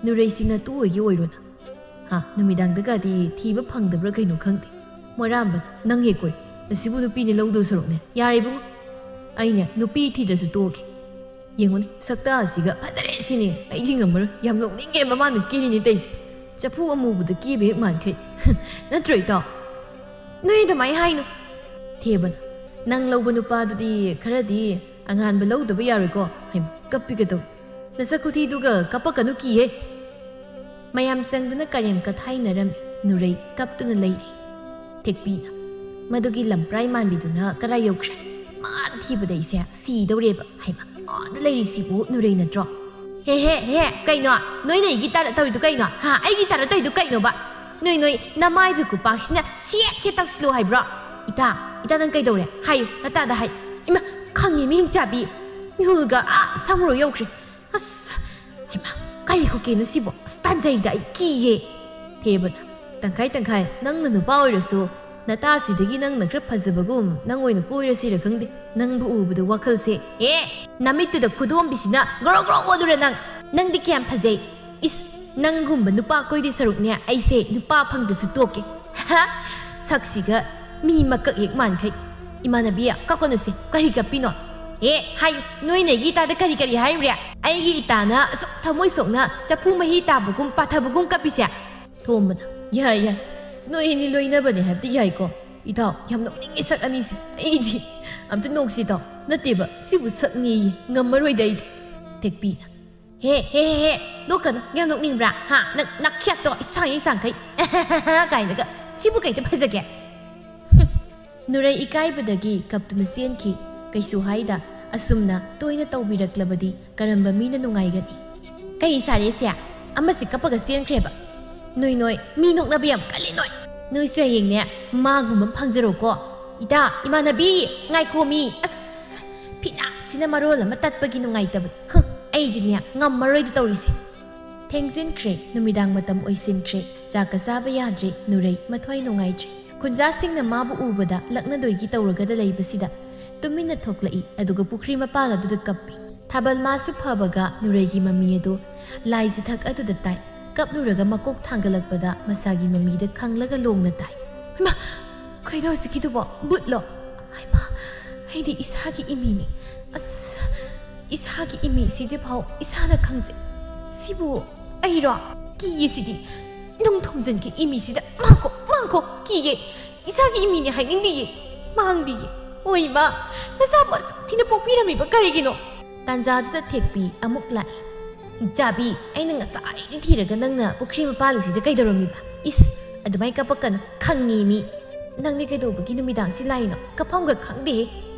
ꯅꯨꯔꯩꯁꯤ ꯅꯇꯨ ꯑꯣꯏꯒꯦ ꯑꯣꯏꯔꯣꯅ꯫ ꯍꯥ, ꯅꯨꯃꯤꯗꯥꯡꯗꯒꯗꯤ ꯊꯤꯕ ꯐꯪꯗꯕ꯭ꯔꯥ ꯀꯩꯅꯣ ꯈꯪꯗꯦ꯫" ꯃꯣꯏꯔꯥꯝꯕꯅ, "ꯅꯪ ꯍꯦꯛ ꯀꯣꯏ꯫ ꯅꯁꯤꯕꯨ ꯅꯨꯄꯤꯅ ꯂꯧꯗꯧ ꯁꯔꯨꯛꯅꯦ꯫ ꯌꯥꯔꯦ ꯏꯕꯨꯡꯉꯣ꯫ ꯑꯩꯅꯦ ꯅꯨꯄꯤ ꯊꯤꯗ꯭ꯔꯁꯨ ꯇꯣꯛꯑꯒꯦ꯫ ꯌꯦꯡꯉꯨꯅꯦ, ꯁꯛꯇꯥ ꯑꯁꯤꯒ ꯐꯖꯔꯦ ꯁꯤꯅꯦ꯫ ꯑꯩꯗꯤ ꯉꯝꯃꯔꯣꯏ꯫ ꯌꯥꯝ ꯅꯣꯛꯅꯤꯡꯉꯦ ꯃꯃꯥꯅ ꯀꯦꯔꯤꯅꯦ ꯇꯧꯏꯁꯦ꯫ ꯆꯐꯨ ꯑꯃꯨꯕꯗ ꯀꯦꯕ ꯍꯦꯛ ꯃꯥꯟꯈꯩ꯫" "ꯅꯠꯇ꯭ꯔꯣ ꯏꯇꯥꯎ?" "ꯅꯣꯏ ꯑꯗꯨꯃꯥꯏꯅ ꯍꯥꯏꯅꯨ꯫" ꯊꯦꯕꯅ, "ꯅꯪ ꯂꯧꯕ ꯅꯨꯄꯥꯗꯨꯗꯤ ꯈꯔꯗꯤ ꯑꯉꯥꯟꯕ ꯂꯧꯗꯕ ꯌꯥꯔꯣꯏꯀꯣ꯫" ꯍꯩꯃꯥ, ꯀꯞꯄꯤꯒꯗꯧ꯫ "ꯅꯁꯛ ꯈꯨꯊꯤꯗꯨꯒ ꯀꯞꯄꯛꯀꯅꯨ ꯀꯤꯍꯦ꯫" ꯃꯌꯥꯝ ꯆꯪꯗꯨꯅ ꯀꯔꯦꯝ ꯀꯊꯥꯏꯅꯔꯝꯃꯤ꯫ ꯅꯨꯔꯩ ꯀꯞꯇꯨꯅ ꯂꯩꯔꯤ꯫ ꯊꯦꯛꯄꯤꯅ, "ꯃꯗꯨꯒꯤ ꯂꯝꯄ꯭ꯔꯥꯏ ꯃꯥꯟꯕꯤꯗꯨꯅ ꯀꯗꯥꯏ ꯌꯧꯈ꯭ꯔꯦ? ꯃꯥ ꯊꯤꯕꯗ ꯑꯩꯁꯦ ꯁꯤꯗꯧꯔꯦꯕ꯫ ꯍꯩꯃꯥ, ꯑꯥꯗ ꯂꯩꯔꯤꯁꯤꯕꯨ ꯅꯨꯔꯩ ꯅꯠꯇ꯭ꯔꯣ?" "ꯍꯦ, ꯍꯦ, ꯍꯦ, ꯀꯩꯅꯣ? ꯅꯣꯏꯅ ꯑꯩꯒꯤ ꯇꯥꯔ ꯇꯧꯔꯤꯗꯨ ꯀꯩꯅꯣ? ꯍꯥ, ꯑꯩꯒꯤ ꯇꯥꯔ ꯇꯧꯔꯤꯗꯨ ꯀꯩꯅꯣꯕ? ꯅꯣꯏ, ꯅꯣꯏ, ꯅꯃꯥꯏꯗꯨ ꯈꯨꯄꯥꯛꯁꯤꯅ ꯁꯦꯠ ꯁꯦꯠ ꯇꯧꯁꯤꯜꯂꯨ ꯍꯥꯏꯕ꯭ꯔꯣ? ꯏꯇꯥ, ꯏꯇꯥ, ꯅꯪ ꯀꯩꯗꯧꯔꯦ? ꯍꯥꯏꯌꯨ, ꯅꯇꯥꯗ ꯍꯥꯏ꯫" "ꯏꯃꯥ, ꯈꯪꯉꯦ, ꯃꯤꯍꯤꯡ ꯆꯥꯕꯤ꯫ ꯃꯤꯍꯨꯜꯒ ꯑꯥ ꯁꯥꯃꯨꯔꯣ ꯌꯧꯈ꯭ꯔꯦ꯫ ꯑꯁ, ꯍꯩꯃꯥ, ꯀꯔꯤ ꯈꯨꯀꯦꯅꯣ ꯁꯤꯕꯣ? ꯑꯁ, ꯇꯥꯟꯖꯩꯗ, ꯑꯩ ꯀꯤꯌꯦ꯫" ꯊꯦꯕꯅ, ꯇꯪꯈꯥꯏ ꯇꯪꯈꯥꯏ, ꯅꯪꯅ ꯅꯨꯄꯥ ꯑꯣꯏꯔꯁꯨ ꯅꯇꯥꯁꯤꯗꯒꯤ ꯅꯪꯅ ꯈꯔ ꯐꯖꯕꯒꯨꯝ ꯅꯪ ꯑꯣꯏꯅ ꯀꯣꯏꯔꯁꯤꯔ ꯈꯪꯗꯦ꯫ ꯅꯪꯕꯨ ꯎꯕꯗ ꯋꯥꯈꯜꯁꯦ, ꯑꯦ, ꯅꯃꯤꯠꯇꯨꯗ ꯈꯨꯗꯣꯝꯕꯤꯁꯤꯅ ꯒ꯭ꯔꯣ ꯒ꯭ꯔꯣ ꯑꯣꯜꯂꯨꯔ ꯅꯪ꯫ ꯅꯪꯗꯤ ꯀꯌꯥꯝ ꯐꯖꯩ꯫ ꯏꯁ, ꯅꯪꯒꯨꯝꯕ ꯅꯨꯄꯥ ꯀꯣꯏꯗꯣꯏ ꯁꯔꯨꯛꯅꯦ ꯑꯩꯁꯦ ꯅꯨꯄꯥ ꯐꯪꯗ꯭ꯔꯁꯨ ꯇꯣꯛꯀꯦ꯫ ꯍꯥ? ꯁꯛꯁꯤꯒ ꯃꯤ ꯃꯀꯛ ꯍꯦꯛ ꯃꯥꯟꯈꯩ꯫ ꯏꯃꯥꯟꯅꯕꯤ, ꯀꯞꯀꯅꯨꯁꯦ꯫ ꯀꯔꯤ ꯀꯞꯄꯤꯅꯣ? ꯑꯦ, ꯍꯥꯏ, ꯅꯣꯏꯅ ꯑꯩꯒꯤ ꯏꯇꯥꯗ ꯀꯔꯤ ꯀꯔꯤ ꯍꯥꯏꯔꯨꯔꯦ? ꯑꯩꯒꯤ ꯏꯇꯥꯅ ꯑꯁꯨꯛ ꯊꯃꯣꯏ ꯁꯣꯛꯅ ꯆꯐꯨ ꯃꯍꯤ ꯇꯥꯕꯒꯨꯝ ꯄꯥꯊꯕꯒꯨꯝ ꯀꯞꯄꯤꯁꯦ? ꯊꯣꯝꯕꯅ, ꯌꯥꯏ, ꯌꯥꯏ, ꯅꯣꯏ ꯑꯅꯤ ꯂꯣꯏꯅꯕꯅꯦ ꯍꯥꯏꯕꯗꯤ ꯌꯥꯏꯀꯣ꯫ ꯏꯇꯥꯎ, ꯌꯥꯝ ꯅꯣꯛꯅꯤꯡꯉꯤ ꯁꯛ ꯑꯅꯤꯁꯦ꯫ ꯑꯩꯗꯤ ꯑꯝꯇ ꯅꯣꯛꯁꯤ ꯏꯇꯥꯎ꯫ ꯅꯠꯇꯦꯕ, ꯁꯤꯕꯨ ꯁꯛꯅꯦꯌꯦ, ꯉꯝꯃꯔꯣꯏꯗ ꯑꯩꯗꯤ꯫ ꯊꯦꯛꯄꯤꯅ, ꯍꯦ, ꯍꯦ, ꯍꯦ, ꯍꯦ, ꯅꯣꯛꯀꯅꯨ, ꯌꯥꯝ ꯅꯣꯛꯅꯤꯡꯕ꯭ꯔꯥ? ꯍꯥ? ꯅꯪ ꯅꯈ꯭ꯌꯥꯠꯇꯣ ꯏꯁꯥꯡ ꯏꯁꯥꯡꯈꯩ ꯀꯥꯏꯅꯒ, ꯁꯤꯕꯨ ꯀꯩꯗ ꯐꯖꯒꯦ? ꯍꯨꯝ꯫ ꯅꯨꯔꯩ ꯏꯀꯥꯏꯕꯗꯒꯤ ꯀꯞꯇꯨꯅ ꯆꯦꯟꯈꯤ꯫ ꯀꯩꯁꯨ ꯍꯥꯏꯗ, ꯑꯁꯨꯝꯅ ꯇꯣꯏꯅ ꯇꯧꯕꯤꯔꯛꯂꯕꯗꯤ ꯀꯔꯝꯕ ꯃꯤꯅ ꯅꯨꯡꯉꯥꯏꯒꯅꯤ? ꯀꯩ ꯁꯥꯔꯦꯁꯦ? ꯑꯃꯁꯤ ꯀꯞꯄꯒ ꯆꯦꯟꯈ꯭ꯔꯦꯕ꯫ ꯅꯣꯏ ꯅꯣꯏ, ꯃꯤ ꯅꯣꯛꯅꯕ ꯌꯥꯝ ꯀꯜꯂꯤ ꯅꯣꯏ꯫ ꯅꯣꯏꯁꯦ ꯍꯌꯦꯡꯅꯦ ꯃꯥꯒꯨꯝꯕ ꯑꯃ ꯐꯪꯖꯔꯣꯀꯣ꯫ ꯏꯇꯥ, ꯏꯃꯥꯟꯅꯕꯤ, ꯉꯥꯏꯈꯣꯃꯤ꯫ ꯑꯁ, ꯐꯤꯅꯥꯠꯁꯤꯅ ꯃꯔꯣꯜ ꯑꯃ ꯇꯠꯄꯒꯤ ꯅꯨꯡꯉꯥꯏꯇꯕ꯫ ꯍꯨꯝ, ꯑꯩꯗꯤꯅꯦ ꯉꯝꯃꯔꯣꯏꯗ ꯇꯧꯔꯤꯁꯦ꯫ ꯊꯦꯡꯖꯤꯟꯈ꯭ꯔꯦ, ꯅꯨꯃꯤꯗꯥꯡ ꯃꯇꯝ ꯑꯣꯏꯁꯤꯟꯈ꯭ꯔꯦ꯫ ꯆꯥꯛꯀ ꯆꯥꯕ ꯌꯥꯗ꯭ꯔꯦ, ꯅꯨꯔꯩ ꯃꯊ꯭ꯋꯥꯏ ꯅꯨꯡꯉꯥꯏꯇ꯭ꯔꯦ꯫ ꯈꯨꯟꯖꯥꯁꯤꯡꯅ ꯃꯥꯕꯨ ꯎꯕꯗ ꯂꯛꯅꯗꯣꯏꯒꯤ ꯇꯧꯔꯒꯗ ꯂꯩꯕꯁꯤꯗ ꯇꯨꯃꯤꯟꯅ ꯊꯣꯛꯂꯛꯏ, ꯑꯗꯨꯒ ꯄꯨꯈ꯭ꯔꯤ ꯃꯄꯥꯜ ꯑꯗꯨꯗ ꯀꯞꯄꯤ꯫ ꯊꯥꯕꯜ ꯃꯥꯁꯨ ꯐꯕꯒ ꯅꯨꯔꯩꯒꯤ ꯃꯃꯤ ꯑꯗꯨ ꯂꯥꯏ ꯆꯤꯊꯛ ꯑꯗꯨꯗ ꯇꯥꯏ꯫ ꯀꯞꯂꯨꯔꯒ ꯃꯀꯣꯛ ꯊꯥꯡꯒꯠꯂꯛꯄꯗ ꯃꯁꯥꯒꯤ ꯃꯃꯤꯗ ꯈꯪꯂꯒ ꯂꯣꯡꯅ ꯇꯥꯏ꯫ ꯍꯩꯃꯥ! ꯀꯩꯅꯣ ꯍꯧꯖꯤꯛꯀꯤꯗꯨꯕꯣ? ꯕꯨꯠꯂꯣ? ꯍꯩꯃꯥ! ꯑꯩꯗꯤ ꯏꯁꯥꯒꯤ ꯏꯃꯤꯅꯤ꯫ ꯑꯁ! ꯏꯁꯥꯒꯤ ꯏꯃꯤꯁꯤꯗꯤ ꯐꯥꯎ ꯏꯁꯥꯅ ꯈꯪꯖꯩ꯫ ꯁꯤꯕꯨ ꯑꯩꯔꯣ? ꯀꯤꯌꯦ ꯁꯤꯗꯤ꯫ ꯅꯨꯡ ꯊꯣꯝꯖꯤꯟꯒꯦ ꯏꯃꯤꯁꯤꯗ꯫ ꯃꯥꯡꯈꯣ! ꯃꯥꯡꯈꯣ! ꯀꯤꯌꯦ! ꯏꯁꯥꯒꯤ ꯏꯃꯤꯅꯦ ꯍꯥꯏꯅꯤꯡꯗꯤꯌꯦ꯫ ꯃꯥꯡꯗꯤꯌꯦ꯫ ꯑꯣ ꯏꯃꯥ! ꯅꯆꯥꯕꯨ ꯑꯁꯨꯛ ꯊꯤꯅ ꯄꯣꯛꯄꯤꯔꯝꯃꯤꯕ ꯀꯔꯤꯒꯤꯅꯣ? ꯇꯥꯟꯖꯥꯗꯨꯗ ꯊꯦꯛꯄꯤ ꯑꯃꯨꯛ ꯂꯥꯛꯏ꯫ ꯆꯥꯕꯤ, ꯑꯩꯅ ꯉꯁꯥꯏꯗꯤ ꯊꯤꯔꯒ ꯅꯪꯅ ꯄꯨꯈ꯭ꯔꯤ ꯃꯄꯥꯜꯁꯤꯗ ꯀꯩꯗꯧꯔꯝꯃꯤꯕ? ꯏꯁ, ꯑꯗꯨꯃꯥꯏ ꯀꯞꯄꯛꯀꯅꯨ, ꯈꯪꯉꯤ ꯃꯤ꯫ ꯅꯪꯗꯤ ꯀꯩꯗꯧꯕꯒꯤ ꯅꯨꯃꯤꯗꯥꯡꯁꯤ ꯂꯥꯛꯏꯅꯣ? ꯀꯞꯐꯝꯒ ꯈꯪꯗꯦꯍꯦ꯫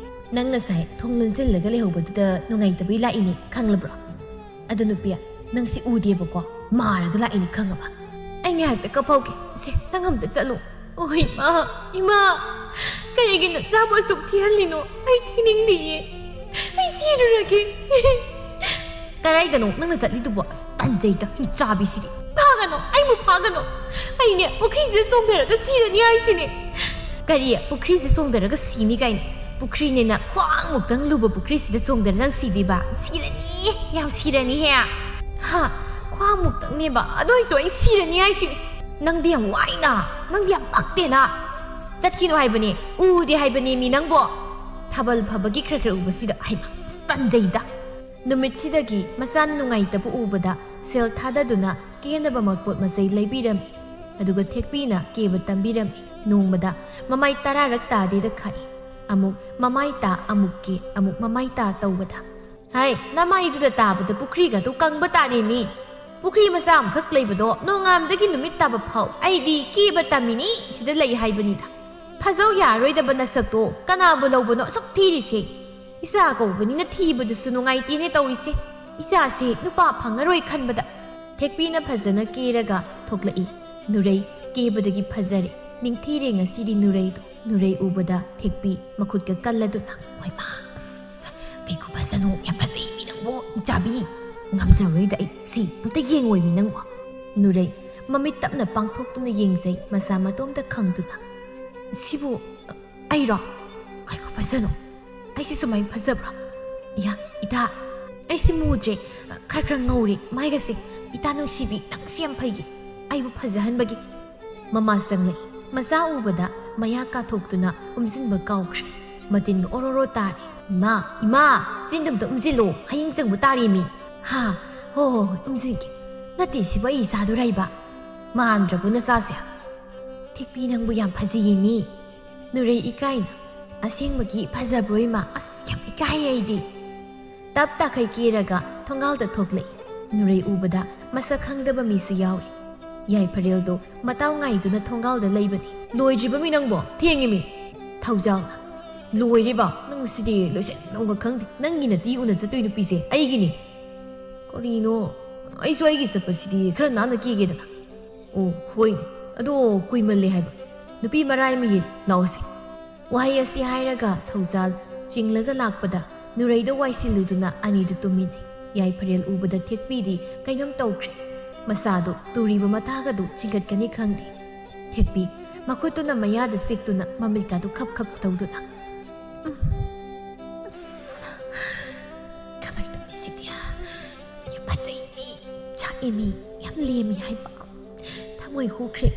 ꯅꯪ ꯉꯁꯥꯏ ꯊꯣꯡ ꯂꯣꯟꯁꯤꯜꯂꯒ ꯂꯩꯍꯧꯕꯗꯨꯗ ꯅꯨꯡꯉꯥꯏꯇꯕꯩ ꯂꯥꯛꯏꯅꯦ, ꯈꯪꯂꯕ꯭ꯔꯣ? ꯑꯗꯨ ꯅꯨꯄꯤ, ꯅꯪ ꯁꯤ ꯎꯗꯦꯕꯀꯣ, ꯃꯥꯔꯒ ꯂꯥꯛꯏꯅꯤ ꯈꯪꯉꯕ? ꯑꯩ ꯉꯥꯏꯍꯥꯛꯇ ꯀꯞꯍꯧꯒꯦ꯫ ꯁꯦ, ꯅꯪ ꯑꯝꯇ ꯆꯠꯂꯨ꯫ ꯑꯣ ꯏꯃꯥ, ꯏꯃꯥ, ꯀꯔꯤꯒꯤ ꯅꯆꯥꯕꯨ ꯑꯁꯨꯛ ꯊꯤꯍꯜꯂꯤꯅꯣ? ꯑꯩ ꯊꯤꯅꯤꯡꯗꯤꯌꯦ꯫ ꯑꯩ ꯁꯤꯔꯨꯔꯒꯦ꯫ ꯀꯗꯥꯏꯗꯅꯣ ꯅꯪꯅ ꯆꯠꯂꯤꯗꯨꯕꯣ? ꯑꯁ, ꯇꯟꯖꯩꯗ, ꯍꯤꯡꯆꯥꯕꯤꯁꯤꯗꯤ꯫ ꯀꯅꯣ, ꯑꯩꯕꯨ ꯐꯥꯒꯅꯣ꯫ ꯑꯩꯅꯦ, ꯄꯨꯈ꯭ꯔꯤꯁꯤꯗ ꯆꯣꯡꯊꯔꯒ ꯁꯤꯔꯅꯤ ꯍꯥꯏꯁꯤꯅꯦ꯫ ꯀꯔꯤ? ꯄꯨꯈ꯭ꯔꯤꯁꯤ ꯆꯣꯡꯊꯔꯒ ꯁꯤꯅꯤ ꯀꯥꯏꯅ? ꯄꯨꯈ꯭ꯔꯤꯅꯦꯅ ꯈ꯭ꯋꯥꯡꯃꯨꯛꯇꯪ ꯂꯨꯕ ꯄꯨꯈ꯭ꯔꯤꯁꯤꯗ ꯆꯣꯡꯊꯔ ꯅꯪ ꯁꯤꯗꯣꯏꯕ? ꯁꯤꯔꯅꯤ, ꯌꯥꯝ ꯁꯤꯔꯅꯤꯍꯦ꯫ ꯍꯥ, ꯈ꯭ꯋꯥꯡꯃꯨꯛꯇꯪꯅꯦꯕ, ꯑꯗꯨ ꯑꯣꯏꯁꯨ ꯑꯩ ꯁꯤꯔꯅꯤ ꯍꯥꯏꯁꯤꯅꯦ꯫ ꯅꯪꯗꯤ ꯌꯥꯝ ꯋꯥꯏꯅ, ꯅꯪꯗꯤ ꯌꯥꯝ ꯄꯛꯇꯦꯅ꯫ ꯆꯠꯈꯤꯅꯨ ꯍꯥꯏꯕꯅꯦ, ꯎꯗꯦ ꯍꯥꯏꯕꯅꯦ ꯃꯤ ꯅꯪꯕꯣ꯫ ꯊꯥꯕꯜ ꯐꯕꯒꯤ ꯈꯔ ꯈꯔ ꯎꯕꯁꯤꯗ, ꯍꯩꯃꯥ, ꯑꯁ, ꯇꯟꯖꯩꯗ꯫ ꯅꯨꯃꯤꯠꯁꯤꯗꯒꯤ ꯃꯆꯥ ꯅꯨꯡꯉꯥꯏꯇꯕ ꯎꯕꯗ ꯁꯦꯜ ꯊꯥꯗꯗꯨꯅ ꯀꯦꯅꯕ ꯃꯄꯣꯠ ꯃꯆꯩ ꯂꯩꯕꯤꯔꯝꯃꯤ꯫ ꯑꯗꯨꯒ ꯊꯦꯛꯄꯤꯅ ꯀꯦꯕ ꯇꯝꯕꯤꯔꯝꯃꯤ꯫ ꯅꯣꯡꯃꯗ ꯃꯃꯥꯏ ꯇꯔꯥꯔꯛ ꯇꯥꯗꯦꯗ ꯈꯥꯛꯏ꯫ ꯑꯃꯨꯛ ꯃꯃꯥꯏ ꯇꯥ, ꯑꯃꯨꯛ ꯀꯦ, ꯑꯃꯨꯛ ꯃꯃꯥꯏ ꯇꯥ ꯇꯧꯕꯗ, ꯍꯥꯏ, ꯅꯃꯥꯏꯗꯨꯗ ꯇꯥꯕꯗ ꯄꯨꯈ꯭ꯔꯤꯒꯗꯨ ꯀꯪꯕ ꯇꯥꯔꯦꯃꯤ꯫ ꯄꯨꯈ꯭ꯔꯤ ꯃꯆꯥ ꯑꯃꯈꯛ ꯂꯩꯕꯗꯣ ꯅꯣꯡꯉꯥꯟꯕꯗꯒꯤ ꯅꯨꯃꯤꯠ ꯇꯥꯕ ꯐꯥꯎ ꯑꯩꯗꯤ ꯀꯦꯕ ꯇꯝꯃꯤꯅꯤ ꯁꯤꯗ ꯂꯩ ꯍꯥꯏꯕꯅꯤꯗ꯫ ꯐꯖꯧ ꯌꯥꯔꯣꯏꯗꯕ ꯅꯁꯛꯇꯣ ꯀꯅꯥꯕꯨ ꯂꯧꯕꯅꯣ ꯑꯁꯨꯛ ꯊꯤꯔꯤꯁꯦ? ꯏꯆꯥ ꯀꯧꯕꯅꯤꯅ ꯊꯤꯕꯗꯨꯁꯨ ꯅꯨꯡꯉꯥꯏꯇꯦꯅꯦ ꯇꯧꯔꯤꯁꯦ꯫ ꯏꯆꯥꯁꯦ ꯅꯨꯄꯥ ꯐꯪꯉꯔꯣꯏ ꯈꯟꯕꯗ꯫ ꯊꯦꯛꯄꯤꯅ ꯐꯖꯅ ꯀꯦꯔꯒ ꯊꯣꯛꯂꯛꯏ꯫ ꯅꯨꯔꯩ ꯀꯦꯕꯗꯒꯤ ꯐꯖꯔꯦ꯫ ꯅꯤꯡꯊꯤꯔꯦ ꯉꯁꯤꯗꯤ ꯅꯨꯔꯩꯗꯣ꯫ ꯅꯨꯔꯩ ꯎꯕꯗ ꯊꯦꯛꯄꯤ ꯃꯈꯨꯠꯀ ꯀꯜꯂꯗꯨꯅ, "ꯍꯣꯏꯃꯥ, ꯑꯁ, ꯀꯩ ꯈꯨꯐꯖꯅꯣ, ꯌꯥꯝ ꯐꯖꯩ ꯃꯤ ꯅꯪꯕꯨ, ꯏꯆꯥꯕꯤ꯫ ꯉꯝꯖꯔꯣꯏꯗ ꯑꯩ, ꯁꯤ ꯑꯝꯇ ꯌꯦꯡꯉꯣꯏ ꯃꯤ ꯅꯪꯕꯨ꯫" ꯅꯨꯔꯩ ꯃꯃꯤꯠ ꯇꯞꯅ ꯄꯥꯡꯊꯣꯛꯇꯨꯅ ꯌꯦꯡꯖꯩ, ꯃꯁꯥ ꯃꯇꯣꯝꯇ ꯈꯪꯗꯨꯅ꯫ "ꯁꯤꯕꯨ ꯑꯩꯔꯣ? ꯀꯩ ꯈꯨꯐꯖꯅꯣ? ꯑꯩꯁꯤ ꯁꯨꯃꯥꯏꯅ ꯐꯖꯕ꯭ꯔꯣ? ꯏꯌꯥ, ꯏꯇꯥ, ꯑꯩꯁꯤ ꯃꯨꯗ꯭ꯔꯦ, ꯈꯔ ꯈꯔ ꯉꯧꯔꯦ ꯃꯥꯏꯒꯁꯦ꯫ ꯏꯇꯥ ꯅꯨꯡꯁꯤꯕꯤ, ꯅꯪꯁꯤ ꯌꯥꯝ ꯐꯩꯌꯦ, ꯑꯩꯕꯨ ꯐꯖꯍꯟꯕꯒꯤ꯫" ꯃꯃꯥ ꯆꯪꯂꯛꯏ꯫ ꯃꯆꯥ ꯎꯕꯗ ꯃꯌꯥ ꯀꯥꯊꯣꯛꯇꯨꯅ ꯎꯝꯖꯤꯟꯕ ꯀꯥꯎꯈ꯭ꯔꯦ꯫ ꯃꯇꯤꯟꯒ ꯑꯣꯔꯣꯔꯣ ꯇꯥꯔꯦ꯫ "ꯏꯃꯥ, ꯏꯃꯥ, ꯆꯤꯟꯗ ꯑꯝꯇ ꯎꯝꯖꯤꯜꯂꯣ, ꯍꯌꯤꯡ ꯆꯪꯕ ꯇꯥꯔꯦꯃꯤ꯫" "ꯍꯥ, ꯍꯣ, ꯍꯣ, ꯍꯣꯏ, ꯎꯝꯖꯤꯟꯒꯦ꯫ ꯅꯠꯇꯦ, ꯁꯤꯕꯨ ꯑꯩ ꯏꯆꯥꯗꯨꯔꯥ ꯏꯕ? ꯃꯥꯟꯗ꯭ꯔꯕꯣ ꯅꯆꯥꯁꯦ?" "ꯊꯦꯛꯄꯤ, ꯅꯪꯕꯨ ꯌꯥꯝ ꯐꯖꯩꯌꯦꯃꯤ꯫" ꯅꯨꯔꯩ ꯏꯀꯥꯏꯅ, "ꯑꯁꯦꯡꯕꯒꯤ ꯐꯖꯕ꯭ꯔꯣ ꯏꯃꯥ? ꯑꯁ, ꯌꯥꯝ ꯏꯀꯥꯏꯌꯦ ꯑꯩꯗꯤ꯫" ꯇꯞ ꯇꯥꯈꯩ ꯀꯦꯔꯒ ꯊꯣꯡꯒꯥꯜꯗ ꯊꯣꯛꯂꯛꯏ꯫ ꯅꯨꯔꯩ ꯎꯕꯗ ꯃꯁꯛ ꯈꯪꯗꯕ ꯃꯤꯁꯨ ꯌꯥꯎꯔꯤ꯫ ꯌꯥꯏꯐꯔꯦꯜꯗꯣ ꯃꯇꯥꯎ ꯉꯥꯏꯗꯨꯅ ꯊꯣꯡꯒꯥꯜꯗ ꯂꯩꯕꯅꯤ꯫ "ꯂꯣꯏꯗ꯭ꯔꯤꯕ ꯃꯤ ꯅꯪꯕꯣ? ꯊꯦꯡꯉꯤꯃꯤ꯫" ꯊꯧꯖꯥꯜꯅ, "ꯂꯣꯏꯔꯤꯕ? ꯅꯪ ꯁꯤꯗꯤ ꯂꯣꯏꯁꯤꯟꯐꯝꯒ ꯈꯪꯗꯦ꯫ ꯅꯪꯒꯤ ꯅꯇꯤ ꯎꯅ ꯆꯠꯇꯣꯏ ꯅꯨꯄꯤꯁꯦ ꯑꯩꯒꯤꯅꯤ꯫" "ꯀꯔꯤꯅꯣ? ꯑꯩꯁꯨ ꯑꯩꯒꯤ ꯆꯠꯄꯁꯤꯗꯤ ꯈꯔ ꯅꯥꯟꯅ ꯀꯦꯒꯦꯗꯅ꯫" "ꯑꯣ, ꯍꯣꯏꯅꯦ꯫ ꯑꯗꯣ ꯀꯨꯏꯃꯜꯂꯦ ꯍꯥꯏꯕ꯫ ꯅꯨꯄꯤ ꯃꯔꯥꯏ ꯑꯃ ꯌꯦꯜ ꯂꯥꯛꯑꯣꯁꯦ꯫" ꯋꯥꯍꯩ ꯑꯁꯤ ꯍꯥꯏꯔꯒ ꯊꯧꯖꯥꯜ ꯆꯤꯡꯂꯒ ꯂꯥꯛꯄꯗ ꯅꯨꯔꯩꯗ ꯋꯥꯏꯁꯤꯜꯂꯨꯗꯨꯅ ꯑꯅꯤꯗꯨ ꯇꯨꯝꯃꯤꯟꯅꯩ꯫ ꯌꯥꯏꯐꯔꯦꯜ ꯎꯕꯗ ꯊꯦꯛꯄꯤꯗꯤ ꯀꯩꯅꯣꯝ ꯇꯧꯈ꯭ꯔꯦ꯫ ꯃꯁꯥꯗꯨ ꯇꯨꯔꯤꯕ ꯃꯇꯥꯒꯗꯨ ꯆꯤꯡꯈꯠꯀꯅꯤ ꯈꯪꯗꯦ꯫ ꯊꯦꯛꯄꯤ ꯃꯈꯨꯠꯇꯨꯅ ꯃꯌꯥꯗ ꯁꯤꯛꯇꯨꯅ ꯃꯃꯤꯠꯀꯥꯗꯨ ꯈꯞ ꯈꯞ ꯇꯧꯗꯨꯅ, "ꯎꯝ, ꯑꯁ, ꯀꯃꯥꯏ ꯇꯧꯅꯤ ꯁꯤꯗꯤ? ꯌꯥꯝ ꯐꯖꯩ ꯃꯤ, ꯆꯥꯛꯑꯦ ꯃꯤ, ꯌꯥꯝ ꯂꯦꯝꯃꯤ ꯍꯥꯏꯕ꯫ ꯊꯃꯣꯏ ꯍꯨꯈ꯭ꯔꯦ꯫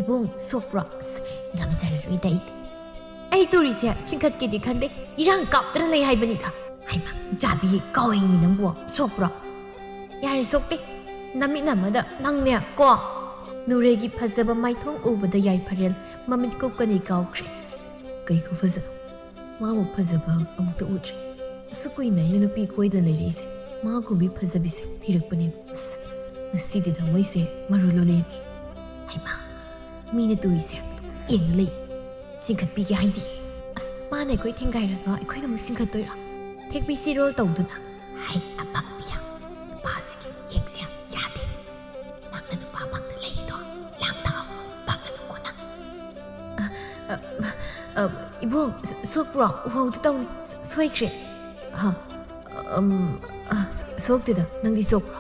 ꯏꯕꯨꯡ ꯁꯣꯛꯄ꯭ꯔꯣ? ꯑꯁ, ꯉꯝꯖꯔꯔꯣꯏꯗ ꯑꯩꯗꯤ꯫ ꯑꯩ ꯇꯨꯔꯤꯁꯦ ꯆꯤꯡꯈꯠꯀꯦꯗꯤ ꯈꯟꯗꯦ, ꯏꯔꯥꯡ ꯀꯥꯞꯇꯅ ꯂꯩ ꯍꯥꯏꯕꯅꯤꯗ꯫ ꯍꯩꯃꯥ, ꯆꯥꯕꯤ ꯀꯥꯎꯏꯅꯤ ꯅꯪꯕꯨ, ꯁꯣꯛꯄ꯭ꯔꯣ?" "ꯌꯥꯔꯦ, ꯁꯣꯛꯇꯦ꯫ ꯅꯃꯤꯠ ꯑꯃꯗ ꯅꯪꯅꯦ ꯀꯣ?" ꯅꯨꯔꯩꯒꯤ ꯐꯖꯕ ꯃꯥꯏꯊꯣꯡ ꯎꯕꯗ ꯌꯥꯏꯐꯔꯦꯜ ꯃꯃꯤꯠ ꯀꯨꯞꯀꯅꯤ ꯀꯥꯎꯈ꯭ꯔꯦ꯫ ꯀꯩ ꯈꯨꯐꯖ? ꯃꯥꯕꯨ ꯐꯖꯕ ꯑꯃꯨꯛꯇ ꯎꯗ꯭ꯔꯤ꯫ ꯑꯁꯨꯛ ꯀꯨꯏꯅ ꯑꯩꯅ ꯅꯨꯄꯤ ꯀꯣꯏꯗꯅ ꯂꯩꯔꯛꯏꯁꯦ ꯃꯥꯒꯨꯝꯕꯤ ꯐꯖꯕꯤꯁꯦ ꯊꯤꯔꯛꯄꯅꯦ꯫ ꯑꯁ, ꯉꯁꯤꯗꯤ ꯊꯃꯣꯏꯁꯦ ꯃꯔꯨ ꯂꯣꯜꯂꯦꯅꯦ꯫ ꯍꯩꯃꯥ, ꯃꯤꯅ ꯇꯨꯔꯤꯁꯦ ꯌꯦꯡꯉ ꯂꯩ꯫ ꯆꯤꯡꯈꯠꯄꯤꯒꯦ ꯍꯥꯏꯗꯤ꯫ ꯑꯁ, ꯃꯥꯅ ꯑꯩꯈꯣꯏ ꯊꯦꯡꯒꯥꯏꯔꯒ ꯑꯩꯈꯣꯏꯅ ꯑꯃꯨꯛ ꯆꯤꯡꯈꯠꯇꯣꯏꯔꯥ? ꯊꯦꯛꯄꯤ ꯁꯤꯔꯣꯜ ꯇꯧꯗꯨꯅ, "ꯍꯩ, ꯑꯄꯪꯕꯤ, ꯅꯨꯄꯥꯁꯤꯒꯤ ꯃꯤꯠꯌꯦꯡꯁꯦ ꯌꯥꯗꯦ꯫ ꯅꯪꯅ ꯅꯨꯄꯥ ꯐꯪꯅ ꯂꯩꯔꯤꯗꯣ ꯂꯥꯡ ꯊꯛꯑꯝꯃꯣ, ꯐꯪꯒꯅꯨꯀꯣ ꯅꯪ꯫" "ꯑ, ꯑ, ꯑ, ꯏꯕꯣꯛ, ꯁ-, ꯁꯣꯛꯄ꯭ꯔꯣ? ꯎꯍꯧꯗ ꯇꯧꯅꯤ꯫ ꯁ-, ꯁꯣꯏꯈ꯭ꯔꯦ꯫" "ꯍꯥ? ꯑꯝ, ꯑ, ꯁ-, ꯁꯣꯛꯇꯦꯗ꯫ ꯅꯪꯗꯤ ꯁꯣꯛꯄ꯭ꯔꯣ?"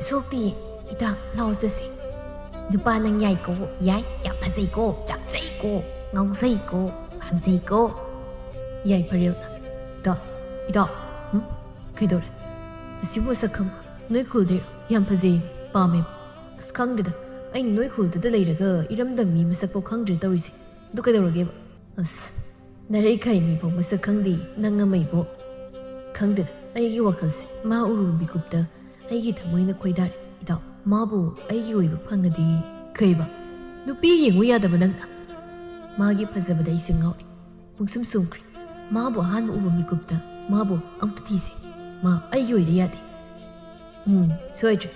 "ꯁꯣꯛꯇꯤꯌꯦ꯫ ꯏꯇꯥ, ꯂꯥꯛꯑꯣ ꯆꯠꯁꯤ꯫" "ꯅꯨꯄꯥ ꯅꯪ ꯌꯥꯏꯀꯣ, ꯌꯥꯏ꯫ ꯌꯥꯝ ꯐꯖꯩꯀꯣ, ꯆꯥꯛꯆꯩꯀꯣ, ꯉꯥꯎꯖꯩꯀꯣ, ꯄꯥꯝꯖꯩꯀꯣ꯫" ꯌꯥꯏꯐꯔꯦꯜ, "ꯏꯇꯥ, ꯏꯇꯥ, ꯍꯨꯝ? ꯀꯩꯗꯧꯔꯦ? ꯑꯁꯤꯕꯨ ꯃꯁꯛ ꯈꯪꯕ꯭ꯔꯣ? ꯅꯣꯏ ꯈꯨꯜꯗꯩꯔꯣ? ꯌꯥꯝ ꯐꯖꯩ, ꯄꯥꯝꯃꯦ꯫" "ꯑꯁ, ꯈꯪꯗꯦꯗ꯫ ꯑꯩꯅ ꯅꯣꯏ ꯈꯨꯜꯗꯨꯗ ꯂꯩꯔꯒ ꯏꯔꯝꯗꯝ ꯃꯤ ꯃꯁꯛꯐꯥꯎ ꯈꯪꯗ꯭ꯔꯦ ꯇꯧꯔꯤꯁꯦ꯫ ꯑꯗꯨ ꯀꯩꯗꯧꯔꯒꯦꯕ?" "ꯑꯁ, ꯅꯔꯩꯈꯥꯏ ꯃꯤꯐꯥꯎ ꯃꯁꯛ ꯈꯪꯗꯦ, ꯅꯪ ꯑꯃ ꯏꯕꯣꯛ꯫" "ꯈꯪꯗꯦꯗ, ꯑꯩꯒꯤ ꯋꯥꯈꯜꯁꯦ ꯃꯥ ꯎꯔꯨꯕ ꯃꯤꯀꯨꯞꯇ ꯑꯩꯒꯤ ꯊꯃꯣꯏꯅ ꯈꯣꯏꯗꯥꯔꯦ꯫ ꯏꯇꯥꯎ, ꯃꯥꯕꯨ ꯑꯩꯒꯤ ꯑꯣꯏꯕ ꯐꯪꯉꯗꯤ꯫" "ꯀꯩꯕ? ꯅꯨꯄꯤ ꯌꯦꯡꯉꯨ ꯌꯥꯗꯕ ꯅꯪꯅ?" "ꯃꯥꯒꯤ ꯐꯖꯕꯗ ꯑꯩꯁꯦ ꯉꯥꯎꯔꯦ꯫ ꯄꯨꯡꯁꯨꯝ ꯁꯨꯝꯈ꯭ꯔꯦ꯫ ꯃꯥꯕꯨ ꯑꯍꯥꯟꯕ ꯎꯕ ꯃꯤꯀꯨꯞꯇ ꯃꯥꯕꯨ ꯑꯃꯨꯛꯇ ꯊꯤꯁꯦ꯫ ꯃꯥ ꯑꯩꯒꯤ ꯑꯣꯏꯗ ꯌꯥꯗꯦ꯫" "ꯎꯝ, ꯁꯣꯏꯗ꯭ꯔꯦ꯫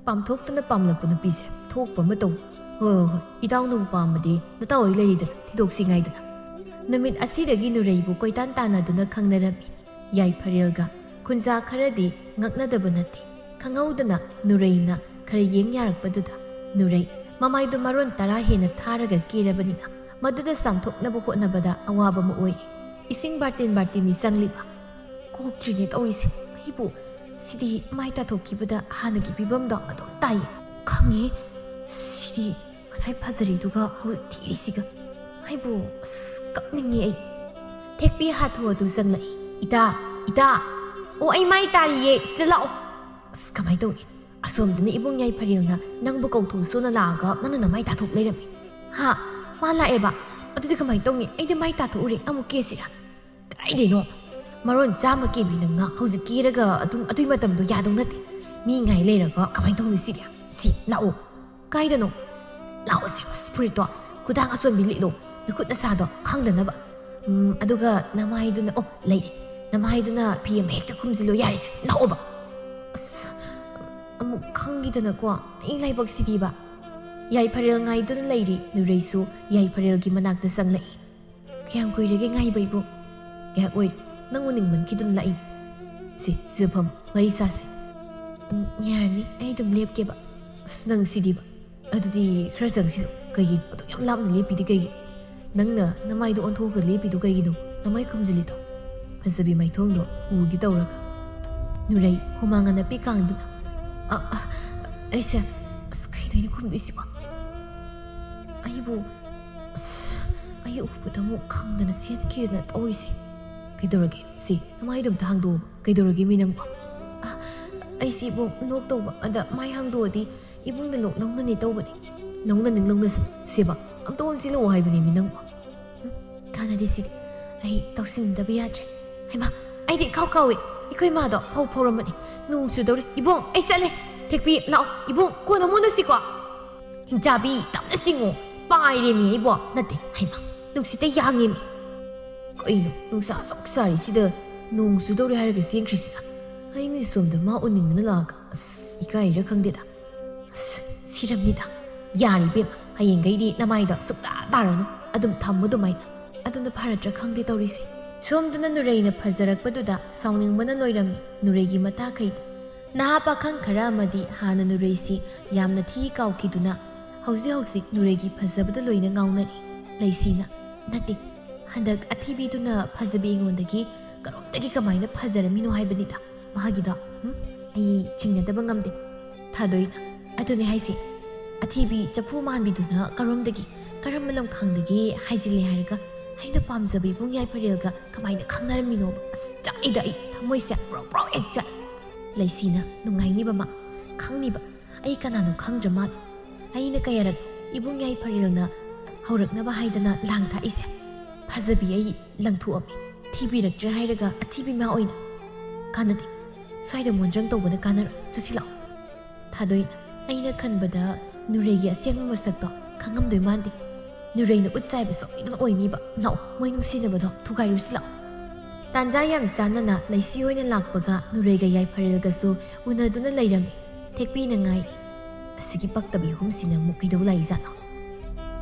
ꯄꯥꯝꯊꯣꯛꯇꯅ ꯄꯥꯝꯂꯛꯄ ꯅꯨꯄꯤꯁꯦ ꯊꯣꯛꯄ ꯑꯃ ꯇꯧ꯫" "ꯍꯣꯏ, ꯍꯣꯏ, ꯍꯣꯏ꯫ ꯏꯇꯥꯎꯅꯕꯨ ꯄꯥꯝꯃꯗꯤ ꯅꯇꯥꯎ ꯍꯣꯏ ꯂꯩꯔꯤꯗꯅ, ꯊꯤꯗꯣꯛꯁꯤ ꯉꯥꯏꯗꯅ꯫" ꯅꯨꯃꯤꯠ ꯑꯁꯤꯗꯒꯤ ꯅꯨꯔꯩꯕꯨ ꯀꯣꯏꯇꯥꯟ ꯇꯥꯟꯅꯗꯨꯅ ꯈꯪꯅꯔꯝꯃꯤ꯫ ꯌꯥꯏꯐꯔꯦꯜꯒ ꯈꯨꯟꯖꯥ ꯈꯔꯗꯤ ꯉꯛꯅꯗꯕ ꯅꯠꯇꯦ꯫ ꯈꯪꯍꯧꯗꯅ ꯅꯨꯔꯩꯅ ꯈꯔ ꯌꯦꯡ ꯌꯥꯔꯛꯄꯗꯨꯗ ꯅꯨꯔꯩ ꯃꯃꯥꯏꯗꯨ ꯃꯔꯣꯟ ꯇꯔꯥ ꯍꯦꯟꯅ ꯊꯥꯔꯒ ꯀꯦꯔꯕꯅꯤꯅ ꯃꯗꯨꯗ ꯆꯥꯝꯊꯣꯛꯅꯕ ꯍꯣꯠꯅꯕꯗ ꯑꯋꯥꯕ ꯑꯃ ꯑꯣꯏꯔꯤ꯫ ꯏꯁꯤꯡ ꯕꯥꯔꯇꯤꯟ ꯕꯥꯔꯇꯤꯟꯅꯤ ꯆꯪꯂꯤꯕ꯫ "ꯀꯣꯛꯇ꯭ꯔꯤꯅꯦ ꯇꯧꯔꯤꯁꯦ꯫ ꯑꯩꯕꯨ ꯁꯤꯗꯤ ꯃꯥꯏ ꯇꯥꯊꯣꯛꯈꯤꯕꯗ ꯍꯥꯟꯅꯒꯤ ꯐꯤꯕꯝꯗꯣ ꯑꯗꯨꯝ ꯇꯥꯏꯌꯦ꯫ ꯈꯪꯉꯦ꯫ ꯁꯤꯗꯤ ꯉꯁꯥꯏ ꯐꯖꯔꯤꯗꯨꯒ ꯍꯧꯖꯤꯛ ꯊꯤꯔꯤꯁꯤꯒ꯫ ꯑꯩꯕꯨ ꯑꯁ ꯀꯞꯅꯤꯡꯉꯦ ꯑꯩ꯫ ꯊꯦꯛꯄꯤ ꯍꯥꯊꯨ ꯍꯥꯊꯨ ꯆꯪꯂꯛꯏ꯫ "ꯏꯇꯥ, ꯏꯇꯥ!" "ꯑꯣ, ꯑꯩ ꯃꯥꯏ ꯇꯥꯔꯤꯌꯦ, ꯁꯤꯗ ꯂꯥꯛꯑꯣ!" ꯑꯁ, ꯀꯃꯥꯏꯅ ꯇꯧꯅꯤ? ꯑꯁꯣꯝꯗꯅ ꯏꯕꯨꯡ ꯌꯥꯏꯐꯔꯦꯜꯅ ꯅꯪꯕꯨ ꯀꯧꯊꯣꯛꯎꯁꯣꯅ ꯂꯥꯛꯑꯒ ꯅꯪꯅ ꯅꯃꯥꯏ ꯇꯥꯊꯣꯛ ꯂꯩꯔꯝꯃꯤ꯫ "ꯍꯥ? ꯃꯥ ꯂꯥꯛꯑꯦꯕ? ꯑꯗꯨꯗꯤ ꯀꯃꯥꯏꯅ ꯇꯧꯅꯤ? ꯑꯩꯗꯤ ꯃꯥꯏ ꯇꯥꯊꯣꯛꯎꯔꯦ, ꯑꯃꯨꯛ ꯀꯦꯁꯤꯔꯥ?" "ꯀꯗꯥꯏꯗꯩꯅꯣ? ꯃꯔꯣꯟ ꯆꯥꯝꯃ ꯀꯦꯕꯤ ꯅꯪꯅ ꯍꯧꯖꯤꯛ ꯀꯦꯔꯒ ꯑꯗꯨꯝ ꯑꯗꯨꯏ ꯃꯇꯝꯗꯣ ꯌꯥꯗꯧ ꯅꯠꯇꯦ꯫ ꯃꯤ ꯉꯥꯏ ꯂꯩꯔꯒ ꯀꯃꯥꯏꯅ ꯇꯧꯅꯤ ꯁꯤꯗꯤ? ꯁꯤ, ꯂꯥꯛꯑꯣ!" "ꯀꯥꯏꯗꯅꯣ?" "ꯂꯥꯛꯑꯣ ꯁꯤ, ꯑꯁ, ꯐꯨꯔꯤꯠꯇꯣ, ꯈꯨꯗꯥꯡ ꯑꯆꯣꯟꯕꯤ ꯂꯤꯠꯂꯣ, ꯅꯈꯨꯠ ꯅꯁꯥꯗꯣ ꯈꯪꯗꯅꯕ꯫ ꯎꯝ, ꯑꯗꯨꯒ ꯅꯃꯥꯏꯗꯨꯅ, ꯑꯣ, ꯂꯩꯔꯦ, ꯅꯃꯥꯏꯗꯨꯅ ꯐꯤ ꯑꯃ ꯍꯦꯛꯇ ꯈꯨꯝꯖꯤꯜꯂꯣ, ꯌꯥꯔꯦꯁꯦ, ꯂꯥꯛꯑꯣꯕ꯫" ꯑꯁ, ꯑꯃꯨꯛ ꯈꯪꯈꯤꯗꯅꯀꯣ, ꯑꯩ ꯂꯥꯏꯕꯛꯁꯤꯗꯤꯕ꯫ ꯌꯥꯏꯐꯔꯦꯜ ꯉꯥꯏꯗꯨꯅ ꯂꯩꯔꯤ ꯅꯨꯔꯩꯁꯨ ꯌꯥꯏꯐꯔꯦꯜꯒꯤ ꯃꯅꯥꯛꯇ ꯆꯪꯂꯛꯏ꯫ "ꯀꯌꯥꯝ ꯀꯨꯏꯔꯒꯦ ꯉꯥꯏꯕ ꯏꯕꯨꯡ?" "ꯉꯥꯏꯍꯥꯛ ꯑꯣꯏꯔꯦ, ꯅꯪ ꯎꯅꯤꯡꯃꯟꯈꯤꯗꯨꯅ ꯂꯥꯛꯏ꯫ ꯁꯦ, ꯁꯤꯗ ꯐꯝ, ꯋꯥꯔꯤ ꯁꯥꯁꯦ꯫" "ꯎꯝ, ꯌꯥꯔꯅꯤ, ꯑꯩ ꯑꯗꯨꯝ ꯂꯦꯞꯀꯦꯕ꯫" "ꯑꯁ, ꯅꯪ ꯁꯤꯗꯤꯕ꯫ ꯑꯗꯨꯗꯤ ꯈꯔ ꯆꯪꯁꯤꯜꯂꯨ꯫ ꯀꯩꯒꯤꯅꯣ ꯑꯗꯨꯛ ꯌꯥꯝ ꯂꯥꯞꯅ ꯂꯦꯞꯄꯤꯗꯤ ꯀꯩꯒꯤ? ꯅꯪꯅ ꯅꯃꯥꯏꯗꯣ ꯑꯣꯟꯊꯣꯛꯑꯒ ꯂꯦꯞꯄꯤꯗꯣ ꯀꯩꯒꯤꯅꯣ? ꯅꯃꯥꯏ ꯈꯨꯝꯖꯤꯜꯂꯤꯗꯣ? ꯐꯖꯕꯤ ꯃꯥꯏꯊꯣꯡꯗꯣ ꯎꯒꯦ ꯇꯧꯔꯒ꯫" ꯅꯨꯔꯩ ꯍꯨꯃꯥꯡ ꯑꯅꯞꯄꯤ ꯀꯥꯡꯗꯨꯅ, "ꯑ, ꯑ, ꯑꯩꯁꯦ, ꯑꯁ, ꯀꯩꯅꯣ ꯑꯩꯅ ꯈꯨꯝꯗꯣꯏꯁꯤꯕꯣ? ꯑꯩꯕꯨ, ꯑꯁ, ꯑꯩ ꯎꯕꯗ ꯑꯃꯨꯛ ꯈꯪꯗꯅ ꯆꯦꯟꯈꯤꯗꯅ ꯇꯧꯔꯤꯁꯦ꯫ ꯀꯩꯗꯧꯔꯒꯦ? ꯁꯤ, ꯅꯃꯥꯏꯗꯣ ꯑꯝꯇ ꯍꯥꯡꯗꯣꯛꯑꯣꯕ꯫ ꯀꯩꯗꯧꯔꯒꯦ ꯃꯤ ꯅꯪꯕꯣ?" "ꯑ, ꯑꯩꯁꯤ ꯏꯕꯨꯡ ꯅꯣꯛ ꯇꯧꯕ, ꯑꯗ ꯃꯥꯏ ꯍꯥꯡꯗꯣꯛꯑꯗꯤ ꯏꯕꯨꯡꯅ ꯂꯣꯛ ꯂꯧꯅꯅꯤ ꯇꯧꯕꯅꯤ꯫" "ꯂꯧꯅꯅꯤꯡ ꯂꯧꯅꯁꯤ, ꯁꯦꯕ ꯑꯝꯇ ꯑꯣꯟꯁꯤꯜꯂꯛꯑꯣ ꯍꯥꯏꯕꯅꯤ ꯃꯤ ꯅꯪꯕꯣ꯫" "ꯎꯝ, ꯀꯥꯟꯅꯗꯦ ꯁꯤꯗꯤ꯫ ꯑꯩ ꯇꯧꯁꯤꯟꯗꯕ ꯌꯥꯗ꯭ꯔꯦ꯫ ꯍꯩꯃꯥ, ꯑꯩꯗꯤ ꯏꯀꯥꯎ ꯀꯥꯎꯏ꯫ ꯑꯩꯈꯣꯏ ꯃꯥꯗꯣ ꯐꯧ ꯐꯧꯔꯝꯕꯅꯤ꯫ ꯅꯣꯡ ꯆꯨꯗꯧꯔꯦ꯫ ꯏꯕꯨꯡ, ꯑꯩ ꯆꯠꯂꯦ꯫ ꯊꯦꯛꯄꯤ, ꯂꯥꯛꯑꯣ꯫ ꯏꯕꯨꯡ, ꯀꯣꯟꯅ ꯑꯃꯨꯛ ꯎꯅꯁꯤꯀꯣ꯫" "ꯍꯤꯡꯆꯥꯕꯤ, ꯇꯞꯅ ꯆꯤꯡꯉꯣ꯫ ꯄꯥꯏꯔꯦꯃꯤ ꯑꯩꯕꯣ꯫ ꯅꯠꯇꯦ, ꯍꯩꯃꯥ, ꯅꯨꯡꯁꯤꯠꯇ ꯌꯥꯡꯉꯦꯃꯤ꯫ ꯀꯩꯅꯣ, ꯅꯨꯡꯁꯥ ꯑꯁꯨꯛ ꯁꯥꯔꯤꯁꯤꯗ ꯅꯣꯡ ꯆꯨꯗꯧꯔꯦ ꯍꯥꯏꯔꯒ ꯆꯦꯟꯈ꯭ꯔꯤꯁꯤꯅ? ꯑꯩꯅ ꯁꯣꯝꯗ ꯃꯥ ꯎꯅꯤꯡꯗꯅ ꯂꯥꯛꯑꯒ, ꯑꯁ, ꯏꯀꯥꯏꯔꯤꯔꯥ ꯈꯪꯗꯦꯗ꯫ ꯑꯁ, ꯁꯤꯔꯝꯅꯤꯗ꯫ ꯌꯥꯔꯦ ꯏꯕꯦꯝꯃ, ꯍꯌꯦꯡꯈꯩꯗꯤ ꯅꯃꯥꯏꯗꯣ ꯁꯨꯛꯇꯥ ꯇꯥꯔꯅꯨ꯫ ꯑꯗꯨꯝ ꯊꯝꯃꯨ ꯑꯗꯨꯃꯥꯏꯅ꯫ ꯑꯗꯨꯅ ꯐꯔꯗ꯭ꯔꯥ ꯈꯪꯗꯦ ꯇꯧꯔꯤꯁꯦ꯫" ꯁꯣꯝꯗꯅ ꯅꯨꯔꯩꯅ ꯐꯖꯔꯛꯄꯗꯨꯗ ꯁꯥꯎꯅꯤꯡꯕꯅ ꯂꯣꯏꯔꯝꯃꯤ ꯅꯨꯔꯩꯒꯤ ꯃꯇꯥꯈꯩꯗꯤ꯫ ꯅꯍꯥ ꯄꯥꯈꯪ ꯈꯔ ꯑꯃꯗꯤ ꯍꯥꯟꯅ ꯅꯨꯔꯩꯁꯤ ꯌꯥꯝꯅ ꯊꯤ ꯀꯥꯎꯈꯤꯗꯨꯅ ꯍꯧꯖꯤꯛ ꯍꯧꯖꯤꯛ ꯅꯨꯔꯩꯒꯤ ꯐꯖꯕꯗ ꯂꯣꯏꯅ ꯉꯥꯎꯅꯔꯤ꯫ ꯂꯩꯁꯤꯅ, "ꯅꯠꯇꯦ, ꯍꯟꯗꯛ ꯑꯊꯤꯕꯤꯗꯨꯅ ꯐꯖꯕꯤ ꯑꯩꯉꯣꯟꯗꯒꯤ ꯀꯔꯣꯝꯗꯒꯤ ꯀꯃꯥꯏꯅ ꯐꯖꯔꯝꯃꯤꯅꯣ ꯍꯥꯏꯕꯅꯤꯗ꯫ ꯃꯥꯒꯤꯗꯣ, ꯎꯝ? ꯑꯩ ꯆꯤꯡꯅꯗꯕ ꯉꯝꯗꯦ꯫ ꯊꯥꯗꯣꯏꯅ, "ꯑꯗꯨꯅꯦ ꯍꯥꯏꯁꯦ, ꯑꯊꯤꯕꯤ ꯆꯐꯨ ꯃꯥꯟꯕꯤꯗꯨꯅ ꯀꯔꯣꯝꯗꯒꯤ, ꯀꯔꯝꯕ ꯂꯝꯈꯥꯡꯗꯒꯤ ꯍꯥꯏꯖꯤꯜꯂꯦ ꯍꯥꯏꯔꯒ ꯑꯩꯅ ꯄꯥꯝꯖꯕ ꯏꯕꯨꯡ ꯌꯥꯏꯐꯔꯦꯜꯒ ꯀꯃꯥꯏꯅ ꯈꯪꯅꯔꯝꯃꯤꯅꯣꯕ? ꯑꯁ, ꯆꯥꯛꯏꯗ ꯑꯩ, ꯊꯃꯣꯏꯁꯦ ꯄ꯭ꯔꯣꯛ ꯄ꯭ꯔꯣꯛ ꯍꯦꯛ ꯆꯥꯛꯑꯦ꯫" ꯂꯩꯁꯤꯅ ꯅꯨꯡꯉꯥꯏꯅꯤꯕ ꯃꯥ, ꯈꯪꯅꯤꯕ꯫ ꯑꯩ ꯀꯅꯥꯅꯣ ꯈꯪꯗ꯭ꯔ ꯃꯥꯜꯂꯦ꯫ ꯑꯩꯅ ꯀꯌꯥꯔꯛ ꯏꯕꯨꯡ ꯌꯥꯏꯐꯔꯦꯜꯅ ꯍꯧꯔꯛꯅꯕ ꯍꯥꯏꯗꯅ ꯂꯥꯡ ꯊꯥꯛꯏꯁꯦ꯫ ꯐꯖꯕꯤ ꯑꯩ ꯂꯪꯊꯣꯛꯑꯝꯃꯤ꯫ ꯊꯤꯕꯤꯔꯛꯇ꯭ꯔꯦ ꯍꯥꯏꯔꯒ ꯑꯊꯤꯕꯤ ꯃꯥ ꯑꯣꯏꯅ꯫ ꯀꯥꯟꯅꯗꯦ꯫ ꯁ꯭ꯋꯥꯏꯗ ꯃꯣꯟꯗ꯭ꯔꯪ ꯇꯧꯕꯅ ꯀꯥꯟꯅꯔꯣꯏ꯫ ꯆꯠꯁꯤ ꯂꯥꯛꯑꯣ꯫ ꯊꯥꯗꯣꯏꯅ, ꯑꯩꯅ ꯈꯟꯕꯗ ꯅꯨꯔꯩꯒꯤ ꯑꯁꯦꯡꯕ ꯃꯁꯛꯇꯣ ꯈꯪꯉꯝꯗꯣꯏ ꯃꯥꯟꯗꯦ꯫ ꯅꯨꯔꯩꯅ ꯎꯠ ꯆꯥꯏꯕ ꯁꯣꯏꯗꯅ ꯑꯣꯏꯅꯤꯕ꯫ ꯂꯥꯛꯑꯣ, ꯃꯣꯏ ꯅꯨꯡꯁꯤꯅꯕꯗꯣ ꯊꯨꯒꯥꯏꯔꯨꯁꯤ ꯂꯥꯛꯑꯣ꯫ ꯇꯥꯟꯖꯥ ꯌꯥꯝ ꯆꯥꯅꯅ ꯂꯩꯁꯤ ꯍꯣꯏꯅ ꯂꯥꯛꯄꯒ ꯅꯨꯔꯩꯒ ꯌꯥꯏꯐꯔꯦꯜꯒꯁꯨ ꯎꯅꯗꯨꯅ ꯂꯩꯔꯝꯃꯤ꯫ ꯊꯦꯛꯄꯤꯅ ꯉꯥꯏ꯫ ꯑꯁꯤꯒꯤ ꯄꯛꯇꯕꯤ ꯑꯍꯨꯝꯁꯤꯅ ꯑꯃꯨꯛ ꯀꯩꯗꯧ ꯂꯥꯛꯏꯖꯥꯠꯅꯣ?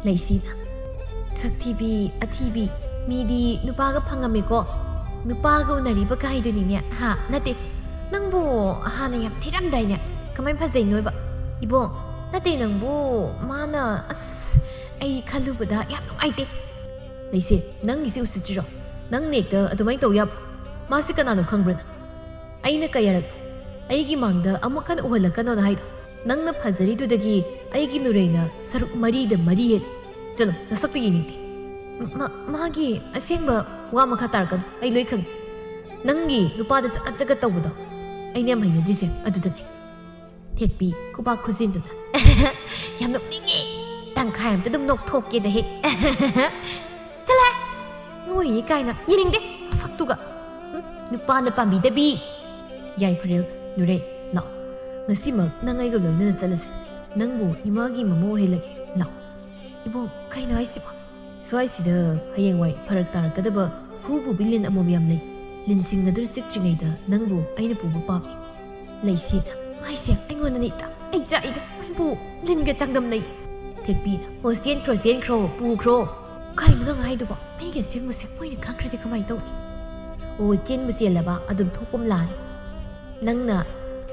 ꯂꯩꯁꯤꯅ, "ꯁꯛꯊꯤꯕꯤ, ꯑꯊꯤꯕꯤ, ꯃꯤꯗꯤ ꯅꯨꯄꯥꯒ ꯐꯪꯉꯝꯃꯦꯀꯣ꯫ ꯅꯨꯄꯥꯒ ꯎꯅꯔꯤꯕ ꯀꯥꯏꯗꯨꯅꯤꯅꯦ, ꯍꯥ? ꯅꯠꯇꯦ, ꯅꯪꯕꯨ ꯍꯥꯟꯅ ꯌꯥꯝ ꯊꯤꯔꯝꯗꯥꯏꯅꯦ꯫ ꯀꯃꯥꯏꯅ ꯐꯖꯩꯅꯣꯏꯕ? ꯏꯕꯣ, ꯅꯠꯇꯦ, ꯅꯪꯕꯨ ꯃꯥꯅ, ꯑꯁ, ꯑꯩ ꯈꯜꯂꯨꯕꯗ ꯌꯥꯝ ꯅꯨꯡꯉꯥꯏꯇꯦ꯫" "ꯂꯩꯁꯤ, ꯅꯪꯒꯤꯁꯤ ꯎꯁꯤꯠꯇ꯭ꯔꯤꯔꯣ? ꯅꯪ ꯅꯦꯛꯇ ꯑꯗꯨꯃꯥꯏꯅ ꯇꯧ ꯌꯥꯕ꯭ꯔꯣ? ꯃꯥꯁꯤ ꯀꯅꯥꯅꯣ ꯈꯪꯕ꯭ꯔꯥ ꯅꯪ? ꯑꯩꯅ ꯀꯌꯥꯔꯛ ꯑꯩꯒꯤ ꯃꯥꯡꯗ ꯑꯃꯨꯛ ꯍꯟꯅ ꯎꯍꯜꯂꯛꯀꯅꯣꯅ ꯍꯥꯏꯗꯣ? ꯅꯪꯅ ꯐꯖꯔꯤꯗꯨꯗꯒꯤ ꯑꯩꯒꯤ ꯅꯨꯔꯩꯅ ꯁꯔꯨꯛ ꯃꯔꯤꯗ ꯃꯔꯤ ꯍꯦꯜꯂꯤ꯫ ꯆꯠꯂꯣ, ꯅꯁꯛꯇꯨ ꯌꯦꯡꯅꯤꯡꯗꯦ꯫" "ꯃꯥ-, ꯃꯥꯒꯤ ꯑꯁꯦꯡꯕ ꯋꯥ ꯃꯈꯥ ꯇꯥꯔꯛꯀꯅꯨ, ꯑꯩ ꯂꯣꯏ ꯈꯪꯉꯤ꯫ ꯅꯪꯒꯤ ꯅꯨꯄꯥꯗ ꯆꯒꯠ ꯆꯒꯠ ꯇꯧꯕꯗꯣ ꯑꯩꯅ ꯌꯥꯝ ꯍꯩꯅꯗ꯭ꯔꯤꯁꯦ ꯑꯗꯨꯗꯅꯦ꯫" ꯊꯦꯛꯄꯤ ꯈꯨꯕꯥꯛ ꯈꯨꯖꯤꯟꯗꯨꯅ, "ꯌꯥꯝ ꯅꯣꯛꯅꯤꯡꯉꯦ꯫ ꯇꯪꯈꯥꯏ ꯑꯝꯇ ꯑꯗꯨꯝ ꯅꯣꯛꯊꯣꯛꯀꯦꯗ ꯍꯦꯛ꯫ ꯆꯠꯂꯣꯍꯦ꯫ ꯅꯣꯏꯅꯤ ꯀꯥꯏꯅ ꯌꯦꯡꯅꯤꯡꯗꯦ ꯃꯁꯛꯇꯨꯒ꯫ ꯍꯨꯝ, ꯅꯨꯄꯥꯅ ꯄꯥꯝꯕꯤꯗꯕꯤ꯫" "ꯌꯥꯏꯐꯔꯦꯜ, ꯅꯨꯔꯩ, ꯂꯥꯛꯑꯣ꯫ ꯉꯁꯤꯃꯛ ꯅꯪ ꯑꯩꯒ ꯂꯣꯏꯅꯅ ꯆꯠꯂꯁꯤ꯫ ꯅꯪꯕꯨ ꯏꯃꯥꯒꯤ ꯃꯃꯧ ꯑꯣꯏꯍꯜꯂꯒꯦ꯫ ꯂꯥꯛꯑꯣ꯫" "ꯏꯕꯣ, ꯀꯩꯅꯣ ꯍꯥꯏꯁꯤꯕꯣ? ꯁ꯭ꯋꯥꯏꯁꯤꯗ ꯍꯌꯦꯡꯋꯥꯏ ꯐꯔꯛ ꯇꯥꯔꯛꯀꯗꯕ ꯈꯨ ꯄꯨꯕꯤ ꯂꯤꯟ ꯑꯃꯣꯝ ꯌꯥꯝ ꯂꯩ꯫ ꯂꯤꯟꯁꯤꯡ ꯑꯗꯨ ꯆꯤꯛꯇ꯭ꯔꯤꯉꯩꯗ ꯅꯪꯕꯨ ꯑꯩꯅ ꯄꯨꯕ ꯄꯥꯝꯃꯤ꯫" ꯂꯩꯁꯤꯅ, "ꯃꯥꯏꯁꯦ ꯑꯩꯉꯣꯟꯗꯅꯤ ꯏꯇꯥ, ꯑꯩ ꯆꯥꯛꯏꯗ, ꯑꯩꯕꯨ ꯂꯤꯟꯒ ꯆꯥꯡꯗꯝꯅꯩ꯫" ꯊꯦꯛꯄꯤꯅ, "ꯑꯣ, ꯆꯦꯟꯈ꯭ꯔꯣ, ꯆꯦꯟꯈ꯭ꯔꯣ, ꯄꯨꯈ꯭ꯔꯣ꯫" "ꯀꯩꯅꯣ ꯅꯪ ꯍꯥꯏꯗꯨꯕꯣ? ꯑꯩꯒꯤ ꯑꯁꯦꯡꯕꯁꯦ ꯃꯣꯏꯅ ꯈꯪꯈ꯭ꯔꯗꯤ ꯀꯃꯥꯏꯅ ꯇꯧꯅꯤ?" "ꯑꯣ, ꯆꯦꯟꯕꯨ ꯆꯦꯜꯂꯕ ꯑꯗꯨꯝ ꯊꯣꯛꯄ ꯂꯥꯛꯑꯅꯤ꯫ ꯅꯪꯅ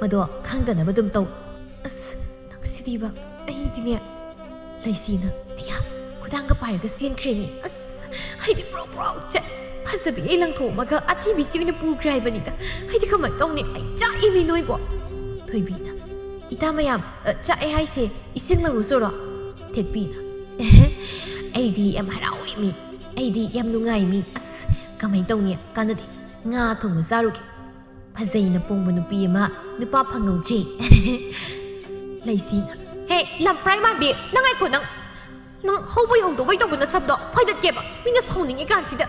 ꯃꯗꯣ ꯈꯪꯗꯅꯕ ꯑꯗꯨꯝ ꯇꯧ꯫" "ꯑꯁ, ꯅꯪꯁꯤꯗꯤꯕ, ꯑꯩꯗꯤꯅꯦ꯫" ꯂꯩꯁꯤꯅ, "ꯑꯌꯥ, ꯈꯨꯗꯥꯡꯒ ꯄꯥꯏꯔꯒ ꯆꯦꯟꯈ꯭ꯔꯦꯃꯤ꯫ ꯑꯁ, ꯑꯩꯗꯤ ꯄ꯭ꯔꯣꯛ ꯄ꯭ꯔꯣꯛ ꯆꯠ꯫ ꯐꯖꯕꯤ ꯑꯩ ꯂꯪꯊꯣꯛꯑꯝꯃꯒ ꯑꯊꯤꯕꯤꯁꯤ ꯑꯣꯏꯅ ꯄꯨꯈ꯭ꯔꯦ ꯍꯥꯏꯕꯅꯤꯗ꯫ ꯑꯩꯗꯤ ꯀꯃꯥꯏꯅ ꯇꯧꯅꯤ? ꯑꯩ ꯆꯥꯛꯏꯃꯤ ꯅꯣꯏꯕꯣ꯫ ꯊꯣꯏꯕꯤꯅ, "ꯏꯇꯥ ꯃꯌꯥꯝ, ꯑ, ꯆꯥꯛꯑꯦ ꯍꯥꯏꯁꯦ ꯏꯁꯤꯡ ꯂꯧꯔꯨꯆꯣꯔꯣ?" ꯊꯦꯠꯄꯤꯅ, "ꯑꯩꯗꯤ ꯌꯥꯝ ꯍꯔꯥꯎꯏ ꯃꯤ, ꯑꯩꯗꯤ ꯌꯥꯝ ꯅꯨꯡꯉꯥꯏ ꯃꯤ꯫ ꯑꯁ, ꯀꯃꯥꯏꯅ ꯇꯧꯅꯤ? ꯀꯥꯟꯅꯗꯦ, ꯉꯥ ꯊꯣꯡꯕ ꯆꯥꯔꯨꯒꯦ꯫ ꯐꯖꯩꯅ ꯄꯣꯡꯕ ꯅꯨꯄꯤ ꯑꯃ ꯅꯨꯄꯥ ꯐꯪꯍꯧꯗ꯭ꯔꯦ꯫" ꯂꯩꯁꯤꯅ, "ꯍꯦ, ꯂꯝꯄ꯭ꯔꯥꯏ ꯃꯥꯟꯕꯤ, ꯅꯪ ꯉꯥꯏꯈꯣ, ꯅꯪ, ꯅꯪ ꯍꯧꯕꯩ ꯍꯧꯗꯧꯕꯩ ꯇꯧꯕ ꯅꯁꯝꯗꯣ ꯐꯣꯏꯗꯠꯀꯦꯕ, ꯃꯤꯅ ꯁꯥꯎꯅꯤꯡꯉꯤ ꯀꯥꯟꯁꯤꯗ꯫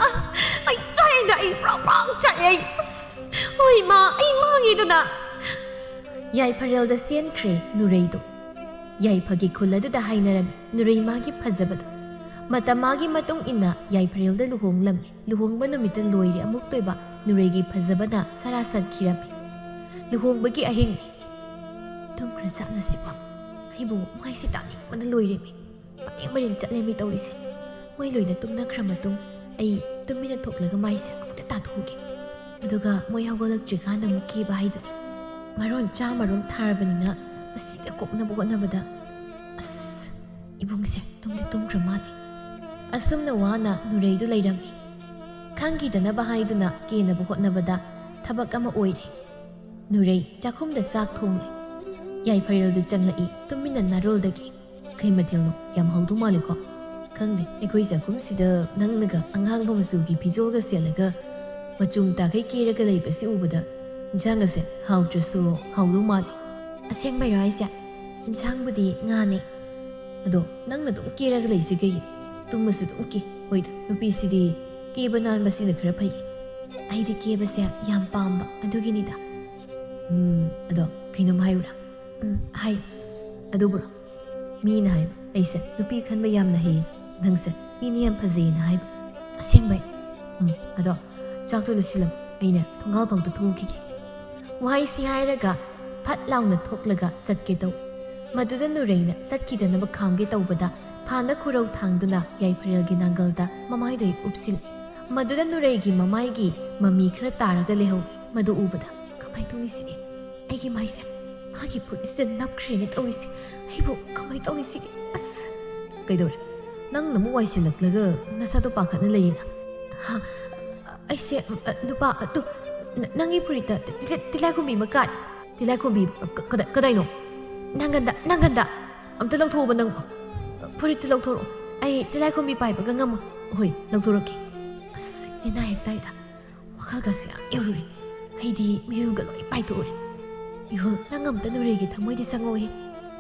ꯑ, ꯑꯩ ꯆꯥꯛꯑꯦꯗ, ꯑꯩ ꯄ꯭ꯔꯣꯛ ꯄ꯭ꯔꯣꯛ ꯆꯥꯛꯑꯦ ꯑꯩ꯫ ꯑꯁ, ꯍꯣꯏ ꯃꯥ, ꯑꯩ ꯃꯥꯡꯉꯦꯗꯅ꯫" ꯌꯥꯏꯐꯔꯦꯜꯗ ꯆꯦꯟꯈ꯭ꯔꯦ ꯅꯨꯔꯩꯗꯣ꯫ ꯌꯥꯏꯐꯒꯤ ꯈꯨꯜ ꯑꯗꯨꯗ ꯍꯥꯏꯅꯔꯝꯃꯤ ꯅꯨꯔꯩ ꯃꯥꯒꯤ ꯐꯖꯕꯗꯣ꯫ ꯃꯇꯝ ꯃꯥꯒꯤ ꯃꯇꯨꯡ ꯏꯟꯅ ꯌꯥꯏꯐꯔꯦꯜꯗ ꯂꯨꯍꯣꯡꯂꯝꯃꯤ꯫ ꯂꯨꯍꯣꯡꯕ ꯅꯨꯃꯤꯠꯇ ꯂꯣꯏꯔꯦ ꯑꯃꯨꯛꯇꯣꯏꯕ ꯅꯨꯔꯩꯒꯤ ꯐꯖꯕꯅ ꯁꯔꯥ ꯁꯠꯈꯤꯔꯝꯃꯤ꯫ ꯂꯨꯍꯣꯡꯕꯒꯤ ꯑꯍꯤꯡꯅꯤ꯫ ꯇꯨꯝꯈ꯭ꯔꯖꯥꯠꯂ ꯁꯤꯕꯣ? ꯑꯩꯕꯨ ꯃꯥꯏꯁꯤ ꯇꯥꯅꯤꯡꯕꯅ ꯂꯣꯏꯔꯦꯃꯤ꯫ ꯃꯔꯦꯡ ꯃꯔꯦꯡ ꯆꯠꯂꯦꯃꯤ ꯇꯧꯔꯤꯁꯦ꯫ ꯃꯣꯏ ꯂꯣꯏꯅ ꯇꯨꯝꯅꯈ꯭ꯔ ꯃꯇꯨꯡ ꯑꯩ ꯇꯨꯃꯤꯟꯅ ꯊꯣꯛꯂꯒ ꯃꯥꯏꯁꯦ ꯑꯃꯨꯛꯇ ꯇꯥꯊꯣꯛꯎꯒꯦ꯫ ꯑꯗꯨꯒ ꯃꯣꯏ ꯍꯧꯒꯠꯂꯛꯇ꯭ꯔꯤꯀꯥꯟꯗ ꯑꯃꯨꯛ ꯀꯦꯕ ꯍꯥꯏꯗꯨꯅꯤ꯫ ꯃꯔꯣꯟ ꯆꯥ ꯃꯔꯣꯝ ꯊꯥꯔꯕꯅꯤꯅ ꯃꯁꯤꯗ ꯀꯣꯛꯅꯕ ꯍꯣꯠꯅꯕꯗ ꯑꯁ, ꯏꯕꯨꯡꯁꯦ ꯇꯨꯝꯗꯤ ꯇꯨꯝꯈ꯭ꯔ ꯃꯥꯜꯂꯦ꯫ ꯑꯁꯨꯝꯅ ꯋꯥꯅ ꯅꯨꯔꯩꯗꯨ ꯂꯩꯔꯝꯃꯤ꯫ ꯈꯪꯈꯤꯗꯅꯕ ꯍꯥꯏꯗꯨꯅ ꯀꯦꯅꯕ ꯍꯣꯠꯅꯕꯗ ꯊꯕꯛ ꯑꯃ ꯑꯣꯏꯔꯦ꯫ ꯅꯨꯔꯩ ꯆꯥꯛꯈꯨꯝꯗ ꯆꯥꯛ ꯊꯣꯡꯂꯤ꯫ ꯌꯥꯏꯐꯔꯦꯜꯗꯨ ꯆꯪꯂꯛꯏ ꯇꯨꯃꯤꯟꯅ ꯅꯥꯔꯣꯜꯗꯒꯤ꯫ "ꯀꯩ ꯃꯊꯦꯜꯅꯣ? ꯌꯥꯝ ꯍꯥꯎꯗꯧ ꯃꯥꯜꯂꯦꯀꯣ?" "ꯈꯪꯗꯦ, ꯑꯩꯈꯣꯏ ꯆꯥꯛꯈꯨꯝꯁꯤꯗ ꯅꯪꯅꯒ ꯑꯉꯥꯡꯕ ꯃꯆꯨꯒꯤ ꯐꯤꯖꯣꯜꯒ ꯁꯦꯠꯂꯒ ꯃꯆꯨꯝ ꯇꯥꯈꯩ ꯀꯦꯔꯒ ꯂꯩꯕꯁꯤ ꯎꯕꯗ ꯏꯟꯁꯥꯡ ꯑꯁꯦ ꯍꯥꯎꯗ꯭ꯔꯁꯨ ꯍꯥꯎꯗꯧ ꯃꯥꯜꯂꯦ꯫" "ꯑꯁꯦꯡꯕꯩꯔꯣ ꯍꯥꯏꯁꯦ? ꯏꯟꯁꯥꯡꯕꯨꯗꯤ ꯉꯥꯅꯦ꯫ ꯑꯗꯣ ꯅꯪꯅ ꯑꯗꯨꯝ ꯀꯦꯔꯒ ꯂꯩꯁꯦ ꯀꯩꯒꯤ? ꯇꯨꯝꯃꯁꯨ ꯑꯗꯨꯝ ꯀꯦ꯫ ꯍꯣꯏꯗ, ꯅꯨꯄꯤꯁꯤꯗꯤ ꯀꯦꯕ ꯅꯥꯟꯕꯁꯤꯅ ꯈꯔ ꯐꯩ꯫ ꯑꯩꯗꯤ ꯀꯦꯕꯁꯦ ꯌꯥꯝ ꯄꯥꯝꯕ ꯑꯗꯨꯒꯤꯅꯤꯗ꯫" "ꯎꯝ, ꯑꯗꯣ ꯀꯩꯅꯣꯝ ꯍꯥꯏꯌꯨꯔꯥ?" "ꯎꯝ, ꯍꯥꯏꯌꯨ꯫" "ꯑꯗꯨꯕꯨꯔꯣ, ꯃꯤꯅ ꯍꯥꯏꯕ ꯑꯩꯁꯦ ꯅꯨꯄꯤ ꯈꯟꯕ ꯌꯥꯝꯅ ꯍꯩꯌꯦ, ꯅꯪꯁꯦ ꯃꯤꯅ ꯌꯥꯝ ꯐꯖꯩꯌꯦꯅ ꯍꯥꯏꯕ꯫" "ꯑꯁꯦꯡꯕꯩ?" "ꯎꯝ, ꯑꯗꯣ ꯆꯥꯛꯇꯣ ꯂꯣꯏꯁꯤꯜꯂꯝꯃꯨ, ꯑꯩꯅ ꯊꯣꯡꯒꯥꯜ ꯐꯥꯎꯗ ꯊꯣꯛꯎꯈꯤꯒꯦ꯫" ꯋꯥꯍꯩꯁꯤ ꯍꯥꯏꯔꯒ ꯐꯠ ꯂꯥꯎꯅ ꯊꯣꯛꯂꯒ ꯆꯠꯀꯦ ꯇꯧ꯫ ꯃꯗꯨꯗ ꯅꯨꯔꯩꯅ ꯆꯠꯈꯤꯗꯅꯕ ꯈꯥꯝꯒꯦ ꯇꯧꯕꯗ ꯐꯥꯟꯗ ꯈꯨꯔꯧ ꯊꯥꯡꯗꯨꯅ ꯌꯥꯏꯐꯔꯦꯜꯒꯤ ꯅꯥꯡꯒꯜꯗ ꯃꯃꯥꯏꯗꯣ ꯍꯦꯛ ꯎꯞꯁꯤꯜꯂꯤ꯫ ꯃꯗꯨꯗ ꯅꯨꯔꯩꯒꯤ ꯃꯃꯥꯏꯒꯤ ꯃꯃꯤ ꯈꯔ ꯇꯥꯔꯒ ꯂꯩꯍꯧꯏ꯫ ꯃꯗꯨ ꯎꯕꯗ, "ꯀꯃꯥꯏ ꯇꯧꯅꯤ ꯁꯤꯗꯤ? ꯑꯩꯒꯤ ꯃꯥꯏꯁꯦ ꯃꯥꯒꯤ ꯐꯨꯔꯤꯠꯁꯤꯗ ꯅꯞꯈ꯭ꯔꯦꯅꯦ ꯇꯧꯔꯤꯁꯦ꯫ ꯑꯩꯕꯨ ꯀꯃꯥꯏ ꯇꯧꯅꯤ ꯁꯤꯗꯤ? ꯑꯁ!" "ꯀꯩꯗꯧꯔꯦ? ꯅꯪꯅ ꯑꯃꯨꯛ ꯋꯥꯏꯁꯤꯜꯂꯛꯂꯒ ꯅꯁꯥꯗꯣ ꯄꯥꯈꯠꯅ ꯂꯩꯌꯦꯅ?" ꯍꯥ? ꯑꯩꯁꯦ, ꯑ, ꯅꯨꯄꯥ, ꯑꯗꯨ, ꯅ-, ꯅꯪꯒꯤ ꯐꯨꯔꯤꯠꯇ ꯇꯤ-, ꯇꯤ-, ꯇꯤꯜꯂꯥꯏꯈꯨꯝꯕꯤ ꯑꯃ ꯀꯥꯔꯦ꯫ ꯇꯤꯜꯂꯥꯏꯈꯨꯝꯕꯤ, ꯀ-, ꯀꯗꯥ-, ꯀꯗꯥꯏꯅꯣ? ꯅꯪꯒꯟꯗ, ꯅꯪꯒꯟꯗ꯫ ꯑꯝꯇ ꯂꯧꯊꯣꯛꯑꯣꯕ ꯅꯪ꯫ ꯐꯨꯔꯤꯠꯇꯨ ꯂꯧꯊꯣꯔꯛꯑꯣ꯫ ꯑꯩ ꯇꯤꯜꯂꯥꯏꯈꯨꯝꯕꯤ ꯄꯥꯏꯕꯒ ꯉꯝꯃꯣꯏ꯫ ꯍꯣꯏ, ꯂꯧꯊꯣꯔꯛꯀꯦ꯫ ꯑꯁ, ꯅꯦꯅꯥ ꯍꯦꯛ ꯇꯥꯏꯗ꯫ ꯋꯥꯈꯜꯒꯁꯦ ꯌꯥꯝ ꯌꯧꯔꯨꯔꯦ꯫ ꯑꯩꯗꯤ ꯃꯤꯍꯨꯟꯒ ꯂꯣꯏ ꯄꯥꯏꯊꯣꯛꯎꯔꯦ꯫ ꯏꯍꯣꯜ, ꯅꯪ ꯑꯝꯇ ꯅꯨꯔꯩꯒꯤ ꯊꯃꯣꯏꯗꯤ ꯆꯪꯉꯛꯑꯣꯍꯦ꯫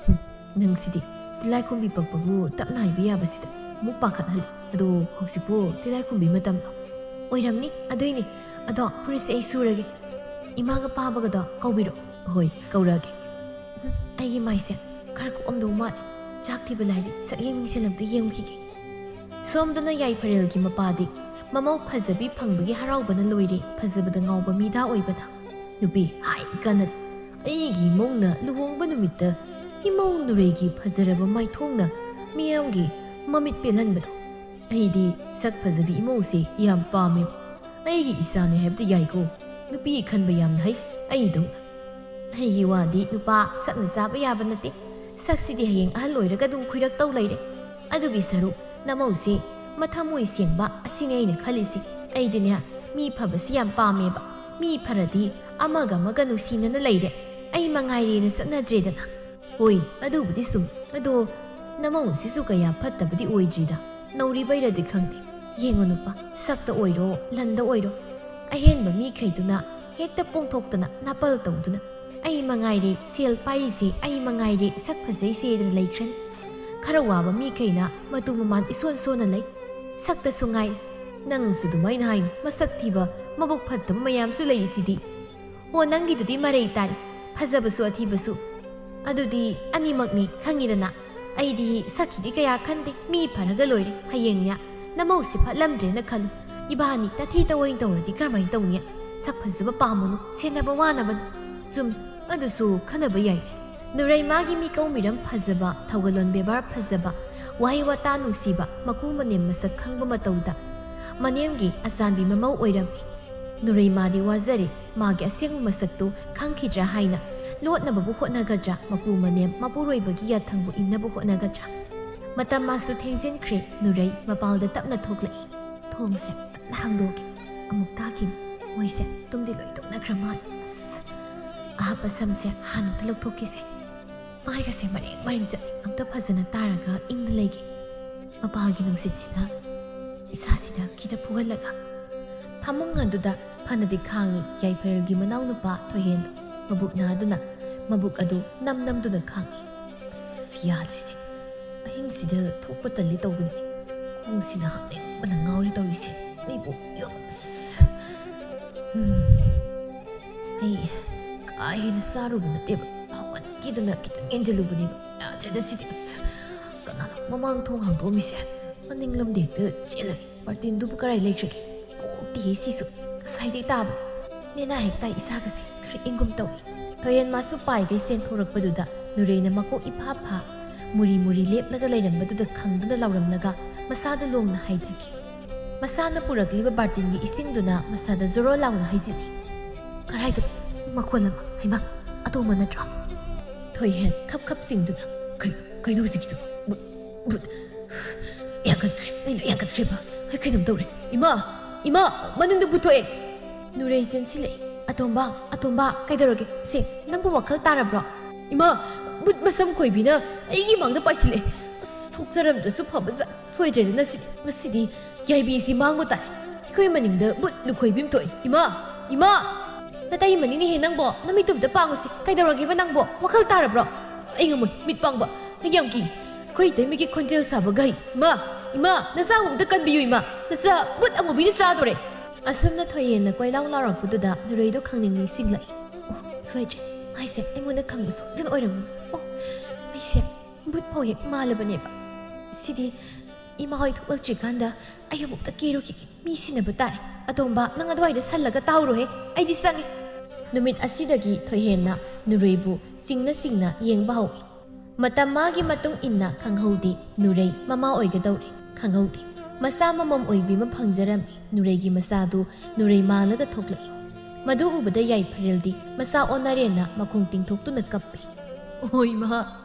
ꯍꯨꯝ, ꯅꯪꯁꯤꯗꯤ ꯇꯤꯜꯂꯥꯏꯈꯨꯝꯕꯤ ꯄꯛꯄꯕꯨ ꯇꯞꯅ ꯍꯥꯏꯕ ꯌꯥꯕꯁꯤꯗ ꯑꯃꯨꯛ ꯄꯥꯈꯠꯍꯜꯂꯤ꯫ ꯑꯗꯣ ꯍꯧꯖꯤꯛꯄꯨ ꯇꯤꯜꯂꯥꯏꯈꯨꯝꯕꯤ ꯃꯇꯝꯂꯣ? ꯑꯣꯏꯔꯝꯅꯤ, ꯑꯗꯨꯏꯅꯦ꯫ ꯑꯗꯣ ꯐꯨꯔꯤꯠꯁꯦ ꯑꯩ ꯁꯨꯔꯒꯦ꯫ ꯏꯃꯥꯒ ꯄꯥꯕꯒꯗꯣ ꯀꯧꯕꯤꯔꯣ꯫ ꯍꯣꯏ, ꯀꯧꯔꯛꯑꯒꯦ꯫ ꯎꯝ, ꯑꯩꯒꯤ ꯃꯥꯏꯁꯦ ꯈꯔ ꯀꯣꯛꯑꯝꯗꯧ ꯃꯥꯜꯂꯦ꯫ ꯆꯥꯛ ꯊꯤꯕ ꯂꯥꯏꯔꯤ, ꯁꯛꯌꯦꯡ ꯃꯤꯡꯁꯦꯜ ꯑꯝꯇ ꯌꯦꯡꯉꯨꯈꯤꯒꯦ꯫ ꯁꯣꯝꯗꯅ ꯌꯥꯏꯐꯔꯦꯜꯒꯤ ꯃꯄꯥꯗꯤ ꯃꯃꯧ ꯐꯖꯕꯤ ꯐꯪꯕꯒꯤ ꯍꯔꯥꯎꯕꯅ ꯂꯣꯏꯔꯦ, ꯐꯖꯕꯗ ꯉꯥꯎꯕ ꯃꯤꯗꯥ ꯑꯣꯏꯕꯅ꯫ ꯅꯨꯄꯤ ꯍꯥꯏ ꯀꯥꯟꯅꯗꯦ꯫ ꯑꯩꯒꯤ ꯏꯃꯧꯅ ꯂꯨꯍꯣꯡꯕ ꯅꯨꯃꯤꯠꯇ ꯏꯃꯧ ꯅꯨꯔꯩꯒꯤ ꯐꯖꯔꯕ ꯃꯥꯏꯊꯣꯡꯅ ꯃꯤꯌꯥꯝꯒꯤ ꯃꯃꯤꯠ ꯄꯦꯜꯍꯟꯕꯗꯣ꯫ ꯑꯩꯗꯤ ꯁꯛ ꯐꯖꯕꯤ ꯏꯃꯧꯁꯦ ꯌꯥꯝ ꯄꯥꯝꯃꯦ꯫ ꯑꯩꯒꯤ ꯏꯆꯥꯅꯦ ꯍꯥꯏꯕꯗꯤ ꯌꯥꯏꯀꯣ꯫ ꯅꯨꯄꯤ ꯈꯟꯕ ꯌꯥꯝꯅ ꯍꯩ, ꯑꯩꯗꯧꯅ꯫ ꯑꯩꯒꯤ ꯋꯥꯗꯤ ꯅꯨꯄꯥ ꯁꯛꯅ ꯆꯥꯕ ꯌꯥꯕ ꯅꯠꯇꯦ꯫ ꯁꯛꯁꯤꯗꯤ ꯍꯌꯦꯡ ꯑꯍꯜ ꯑꯣꯏꯔꯒ ꯑꯗꯨꯝ ꯈꯨꯏꯔꯛꯇꯧ ꯂꯩꯔꯦ꯫ ꯑꯗꯨꯒꯤ ꯁꯔꯨꯛ ꯅꯃꯧꯁꯦ ꯃꯊꯃꯣꯏ ꯁꯦꯡꯕ ꯑꯁꯤꯅꯦ ꯑꯩꯅ ꯈꯜꯂꯤꯁꯤ꯫ ꯑꯩꯗꯤꯅꯦ, ꯃꯤ ꯐꯕꯁꯤ ꯌꯥꯝ ꯄꯥꯝꯃꯦꯕ꯫ ꯃꯤ ꯐꯔꯗꯤ ꯑꯃꯒ ꯑꯃꯒ ꯅꯨꯡꯁꯤꯅꯅ ꯂꯩꯔꯦ꯫ ꯑꯩ ꯃꯉꯥꯏꯔꯦꯅ ꯆꯠꯅꯗ꯭ꯔꯦꯗꯅ꯫ ꯍꯣꯏ, ꯑꯗꯨꯕꯨꯗꯤ ꯆꯨꯝ꯫ ꯑꯗꯣ ꯅꯃꯧꯁꯤꯁꯨ ꯀꯌꯥ ꯐꯠꯇꯕꯗꯤ ꯑꯣꯏꯗ꯭ꯔꯤꯗ꯫ ꯅꯧꯔꯤꯕꯩꯔꯗꯤ ꯈꯪꯗꯦ꯫ ꯌꯦꯡꯉꯣ ꯅꯨꯄꯥ, ꯁꯛꯇ ꯑꯣꯏꯔꯣ, ꯂꯟꯗ ꯑꯣꯏꯔꯣ, ꯑꯍꯦꯟꯕ ꯃꯤꯈꯩꯗꯨꯅ ꯍꯦꯛꯇ ꯄꯣꯡꯊꯣꯛꯇꯅ ꯅꯥꯄꯜ ꯇꯧꯗꯨꯅ, "ꯑꯩ ꯃꯉꯥꯏꯔꯦ ꯁꯦꯜ ꯄꯥꯏꯔꯤꯁꯦ, ꯑꯩ ꯃꯉꯥꯏꯔꯦ ꯁꯛ ꯐꯖꯩꯁꯦꯗꯅ ꯂꯩꯈ꯭ꯔꯅꯤ꯫ ꯈꯔ ꯋꯥꯕ ꯃꯤꯈꯩꯅ ꯃꯇꯨ ꯃꯃꯥꯟ ꯏꯁꯣꯟ ꯁꯣꯟꯅ ꯂꯩ꯫ ꯁꯛꯇꯁꯨ ꯉꯥꯏ꯫ ꯅꯪꯁꯨ ꯑꯗꯨꯃꯥꯏꯅ ꯍꯥꯏꯅꯨ꯫ ꯃꯁꯛ ꯊꯤꯕ, ꯃꯕꯨꯛ ꯐꯠꯇꯕ ꯃꯌꯥꯝꯁꯨ ꯂꯩꯔꯤꯁꯤꯗꯤ꯫ ꯑꯣ, ꯅꯪꯒꯤꯗꯨꯗꯤ ꯃꯔꯩ ꯇꯥꯔꯦ꯫ ꯐꯖꯕꯁꯨ ꯑꯊꯤꯕꯁꯨ꯫ ꯑꯗꯨꯗꯤ ꯑꯅꯤꯃꯛꯅꯤ, ꯈꯪꯉꯤꯗꯅ꯫ ꯑꯩꯗꯤ ꯁꯛꯀꯤꯗꯤ ꯀꯌꯥ ꯈꯟꯗꯦ, ꯃꯤ ꯐꯔꯒ ꯂꯣꯏꯔꯦ꯫ ꯍꯌꯦꯡꯅꯦ, ꯅꯃꯧꯁꯤ ꯐꯠꯂꯝꯗ꯭ꯔꯦꯅ ꯈꯜꯂꯨ꯫ ꯏꯕꯥꯅꯤ ꯇꯥꯊꯤ ꯇꯑꯣꯏ ꯇꯧꯔꯗꯤ ꯀꯔꯝꯍꯥꯏꯅ ꯇꯧꯅꯤ? ꯁꯛ ꯐꯖꯕ ꯄꯥꯝꯃꯨꯅꯨ, ꯁꯦꯟꯅꯕ ꯋꯥꯅꯕꯅꯤ꯫" ꯆꯨꯝ, ꯑꯗꯨꯁꯨ ꯈꯟꯅꯕ ꯌꯥꯏꯅꯦ꯫ ꯅꯨꯔꯩꯃꯥꯒꯤ ꯃꯤꯀꯧ ꯃꯤꯔꯝ ꯐꯖꯕ, ꯊꯧꯒꯜꯂꯣꯟ ꯕꯦꯕꯥꯔ ꯐꯖꯕ, ꯋꯥꯍꯩ ꯋꯥꯇꯥ ꯅꯨꯡꯁꯤꯕ, ꯃꯀꯨ ꯃꯅꯦꯝ ꯃꯁꯛ ꯈꯪꯕ ꯃꯇꯧꯗ ꯃꯅꯦꯝꯒꯤ ꯑꯆꯥꯟꯕꯤ ꯃꯃꯧ ꯑꯣꯏꯔꯝꯃꯤ꯫ ꯅꯨꯔꯩꯃꯥꯗꯤ ꯋꯥꯖꯔꯦ, ꯃꯥꯒꯤ ꯑꯁꯦꯡꯕ ꯃꯁꯛꯇꯨ ꯈꯪꯈꯤꯗ꯭ꯔꯥ ꯍꯥꯏꯅ ꯂꯣꯠꯅꯕꯕꯨ ꯍꯣꯠꯅꯒꯗ꯭ꯔꯥ, ꯃꯄꯨ ꯃꯅꯦꯝ ꯃꯄꯨꯔꯣꯏꯕꯒꯤ ꯌꯥꯊꯪꯕꯨ ꯏꯟꯅꯕ ꯍꯣꯠꯅꯒꯗ꯭ꯔꯥ? ꯃꯇꯝ ꯃꯥꯁꯨ ꯊꯦꯡꯖꯤꯟꯈ꯭ꯔꯦ꯫ ꯅꯨꯔꯩ ꯃꯄꯥꯜꯗ ꯇꯞꯅ ꯊꯣꯛꯂꯛꯏ꯫ ꯊꯣꯡꯁꯦ ꯐꯖꯅ ꯍꯥꯡꯗꯣꯛꯀꯦ꯫ ꯑꯃꯨꯛ ꯇꯥꯈꯤꯅꯤ꯫ ꯃꯣꯏꯁꯦ ꯇꯨꯝꯗꯤ ꯂꯣꯏ ꯇꯨꯝꯅꯈ꯭ꯔ ꯃꯥꯜꯂꯦ꯫ ꯑꯁ, ꯑꯍꯥꯞꯄ ꯁꯝꯁꯦ ꯍꯥꯟꯅ ꯑꯝꯇ ꯂꯧꯊꯣꯛꯈꯤꯁꯦ꯫ ꯃꯥꯏꯒꯁꯦ ꯃꯔꯦꯡ ꯃꯔꯦꯡ ꯆꯠꯂꯤ꯫ ꯑꯝꯇ ꯐꯖꯅ ꯇꯥꯔꯒ ꯏꯪꯅ ꯂꯩꯒꯦ꯫ ꯃꯄꯥꯒꯤ ꯅꯨꯡꯁꯤꯠꯁꯤꯅ ꯏꯁꯥꯁꯤꯗ ꯈꯤꯇ ꯐꯨꯍꯜꯂꯒ꯫ ꯐꯃꯨꯡ ꯑꯗꯨꯗ ꯐꯅꯗꯤ ꯈꯥꯡꯉꯤ ꯌꯥꯏꯐꯔꯦꯜꯒꯤ ꯃꯅꯥꯎꯅꯨꯄꯥ ꯊꯣꯏꯍꯦꯟꯗꯣ꯫ ꯃꯕꯨꯛ ꯅꯥꯗꯨꯅ ꯃꯕꯨꯛ ꯑꯗꯨ ꯅꯝ ꯅꯝꯗꯨꯅ ꯈꯥꯡꯉꯤ꯫ ꯑꯁ, ꯌꯥꯗ꯭ꯔꯦꯅꯦ꯫ ꯑꯍꯤꯡꯁꯤꯗ ꯊꯣꯛꯄ ꯇꯜꯂꯤ ꯇꯧꯕꯅꯤ꯫ ꯈꯣꯡꯁꯤꯅ ꯍꯥꯞꯅꯤꯡꯕꯅ ꯉꯥꯎꯔꯤ ꯇꯧꯔꯤꯁꯦ꯫ ꯑꯩꯕꯨ ꯌꯨꯝ-, ꯑꯁ꯫ ꯎꯝ꯫ ꯑꯩ ꯀꯥ ꯍꯦꯟꯅ ꯆꯥꯔꯨꯕ ꯅꯠꯇꯦꯕ꯫ ꯍꯧꯒꯠꯈꯤꯗꯅ ꯈꯤꯇꯪ ꯌꯦꯡꯁꯤꯜꯂꯨꯕꯅꯦꯕ꯫ ꯌꯥꯗ꯭ꯔꯦꯗ ꯁꯤꯗꯤ꯫ ꯑꯁ, ꯀꯅꯥꯅꯣ ꯃꯃꯥꯡ ꯊꯣꯡ ꯍꯥꯡꯗꯣꯛꯑꯝꯃꯤꯁꯦ? ꯃꯅꯤꯡꯂꯣꯝꯗ ꯍꯦꯛꯇ ꯆꯦꯜꯂꯒꯦ꯫ ꯕꯥꯔꯇꯤꯟꯗꯨꯕꯨ ꯀꯔꯥꯏ ꯂꯩꯈ꯭ꯔꯒꯦ? ꯀꯣꯛꯇꯦꯍꯦ ꯁꯤꯁꯨ꯫ ꯉꯁꯥꯏꯗꯩ ꯇꯥꯕ꯫ ꯅꯦꯅꯥ ꯍꯦꯛ ꯇꯥꯏ ꯏꯁꯥꯒꯁꯦ ꯈꯔ ꯏꯪꯒꯨꯝ ꯇꯧꯏ꯫ ꯊꯣꯏꯍꯦꯟ ꯃꯥꯁꯨ ꯄꯥꯏꯒꯩ ꯆꯦꯟꯊꯣꯔꯛꯄꯗꯨꯗ ꯅꯨꯔꯩꯅ ꯃꯀꯣꯛ ꯏꯐꯥ ꯐꯥ, ꯃꯨꯔꯤ ꯃꯨꯔꯤ ꯂꯦꯞꯂꯒ ꯂꯩꯔꯝꯕꯗꯨꯗ ꯈꯪꯗꯨꯅ ꯂꯥꯎꯔꯝꯂꯒ ꯃꯁꯥꯗꯨ ꯂꯣꯡꯅ ꯍꯥꯏꯊꯈꯤ꯫ ꯃꯁꯥꯅ ꯄꯨꯔꯛꯂꯤꯕ ꯕꯥꯔꯇꯤꯟꯒꯤ ꯏꯁꯤꯡꯗꯨꯅ ꯃꯁꯥꯗ ꯖꯣꯔꯣ ꯂꯥꯎꯅ ꯍꯩꯖꯤꯜꯂꯤ꯫ ꯀꯔꯥꯏꯗꯅꯣ? ꯃꯈꯣꯜ ꯑꯃ꯫ ꯍꯩꯃꯥ, ꯑꯇꯣꯝꯕ ꯅꯠꯇ꯭ꯔꯣ? ꯊꯣꯏꯍꯦꯟ ꯈꯞ ꯈꯞ ꯆꯤꯡꯗꯨꯅ, "ꯀꯩ-, ꯀꯩꯅꯣ ꯍꯧꯖꯤꯛꯀꯤꯗꯣ? ꯕꯨꯠ, ꯕꯨꯠ꯫ ꯌꯥꯡꯈꯠꯈ꯭ꯔꯦ, ꯑꯩ ꯂꯣꯏ ꯌꯥꯡꯈꯠꯈ꯭ꯔꯦꯕ꯫ ꯑꯩ ꯀꯩꯅꯣꯝ ꯇꯧꯔꯦ꯫ ꯏꯃꯥ, ꯏꯃꯥ, ꯃꯅꯨꯡꯗ ꯕꯨꯠ ꯊꯣꯛꯑꯦ!" ꯅꯨꯔꯩ ꯆꯦꯟꯁꯤꯜꯂꯛꯏ꯫ "ꯑꯇꯣꯝꯕ, ꯑꯇꯣꯝꯕ, ꯀꯩꯗꯧꯔꯒꯦ? ꯁꯦ, ꯅꯪꯕꯨ ꯋꯥꯈꯜ ꯇꯥꯔꯕ꯭ꯔꯣ?" "ꯏꯃꯥ, ꯕꯨꯠ ꯃꯁꯝ ꯈꯣꯏꯕꯤꯅ ꯑꯩꯒꯤ ꯃꯥꯡꯗ ꯄꯥꯏꯁꯤꯜꯂꯛꯑꯦ꯫ ꯑꯁ, ꯊꯣꯛꯆꯔꯝꯗ꯭ꯔꯁꯨ ꯐꯕ ꯖꯥꯠ꯫ ꯁꯣꯏꯗ꯭ꯔꯦꯗ ꯉꯁꯤꯗꯤ꯫ ꯉꯁꯤꯗꯤ ꯌꯥꯏꯕꯤꯁꯤ ꯃꯥꯡꯕ ꯇꯥꯏ꯫ ꯑꯩꯈꯣꯏ ꯃꯅꯤꯡꯗ ꯕꯨꯠ ꯂꯨꯈꯣꯏꯕꯤ ꯑꯃ ꯊꯣꯛꯑꯦ꯫ ꯏꯃꯥ! ꯏꯃꯥ!" "ꯅꯇꯩꯃꯅꯤꯅꯦꯍꯦ ꯅꯪꯕꯣ? ꯅꯃꯤꯠꯇꯨ ꯑꯝꯇ ꯄꯥꯡꯉꯨꯁꯦ꯫ ꯀꯩꯗꯧꯔꯒꯦꯕ ꯅꯪꯕꯣ? ꯋꯥꯈꯜ ꯇꯥꯔꯕ꯭ꯔꯣ?" "ꯑꯩ ꯉꯝꯃꯣꯏ, ꯃꯤꯠ ꯄꯥꯡꯕ꯫ ꯑꯩ ꯌꯥꯝ ꯀꯤ꯫ ꯑꯩꯈꯣꯏ ꯏꯇꯩꯃꯒꯤ ꯈꯣꯟꯖꯦꯜ ꯁꯥꯕ ꯒꯥꯔꯤ꯫ ꯏꯃꯥ! ꯏꯃꯥ! ꯅꯆꯥ ꯑꯃꯨꯛꯇ ꯀꯟꯕꯤꯌꯨ ꯏꯃꯥ! ꯅꯆꯥ ꯕꯨꯠ ꯑꯃꯨꯕꯤꯅ ꯆꯥꯗꯣꯔꯦ!" ꯑꯁꯨꯝꯅ ꯊꯣꯏꯍꯦꯟꯅ ꯀꯣꯏꯂꯥꯎ ꯂꯥꯎꯔꯛꯄꯗꯨꯗ ꯅꯨꯔꯩꯗꯣ ꯈꯪꯅꯤꯡ ꯅꯤꯡꯁꯤꯡꯂꯛꯏ꯫ "ꯑꯣ, ꯁꯣꯏꯗ꯭ꯔꯦ꯫ ꯃꯥꯏꯁꯦ ꯑꯩꯉꯣꯟꯗ ꯈꯪꯕ ꯁꯣꯏꯗꯅ ꯑꯣꯏꯔꯝꯒꯅꯤ꯫ ꯑꯣ, ꯑꯩꯁꯦ ꯕꯨꯠ ꯐꯥꯎ ꯍꯦꯛ ꯃꯥꯜꯂꯕꯅꯦꯕ꯫ ꯁꯤꯗꯤ ꯏꯃꯥ ꯍꯣꯏ ꯊꯣꯛꯂꯛꯇ꯭ꯔꯤꯀꯥꯟꯗ ꯑꯩ ꯑꯃꯨꯛꯇ ꯀꯦꯔꯨꯈꯤꯒꯦ꯫ ꯃꯤ ꯁꯤꯟꯅꯕ ꯇꯥꯔꯦ꯫ ꯑꯇꯣꯝꯕ, ꯅꯪ ꯑꯗꯨꯋꯥꯏꯗ ꯁꯜꯂꯒ ꯇꯥꯍꯧꯔꯣꯍꯦ꯫ ꯑꯩꯗꯤ ꯆꯪꯉꯦ꯫" ꯅꯨꯃꯤꯠ ꯑꯁꯤꯗꯒꯤ ꯊꯣꯏꯍꯦꯟꯅ ꯅꯨꯔꯩꯕꯨ ꯆꯤꯡꯅ ꯆꯤꯡꯅ ꯌꯦꯡꯕ ꯍꯧꯏ꯫ ꯃꯇꯝ ꯃꯥꯒꯤ ꯃꯇꯨꯡ ꯏꯟꯅ ꯈꯪꯍꯧꯗꯦ ꯅꯨꯔꯩ ꯃꯃꯥ ꯑꯣꯏꯒꯗꯧꯔꯦ꯫ ꯈꯪꯍꯧꯗꯦ꯫ ꯃꯆꯥ ꯃꯃꯝ ꯑꯣꯏꯕꯤ ꯑꯃ ꯐꯪꯖꯔꯝꯃꯤ꯫ ꯅꯨꯔꯩꯒꯤ ꯃꯆꯥꯗꯨ ꯅꯨꯔꯩ ꯃꯥꯜꯂꯒ ꯊꯣꯛꯂꯛꯏ꯫ ꯃꯗꯨ ꯎꯕꯗ ꯌꯥꯏꯐꯔꯦꯜꯗꯤ ꯃꯆꯥ ꯑꯣꯟꯅꯔꯦꯅ ꯃꯈꯣꯡ ꯇꯤꯡꯊꯣꯛꯇꯨꯅ ꯀꯞꯄꯤ꯫ "ꯑꯣ ꯏꯃꯥ,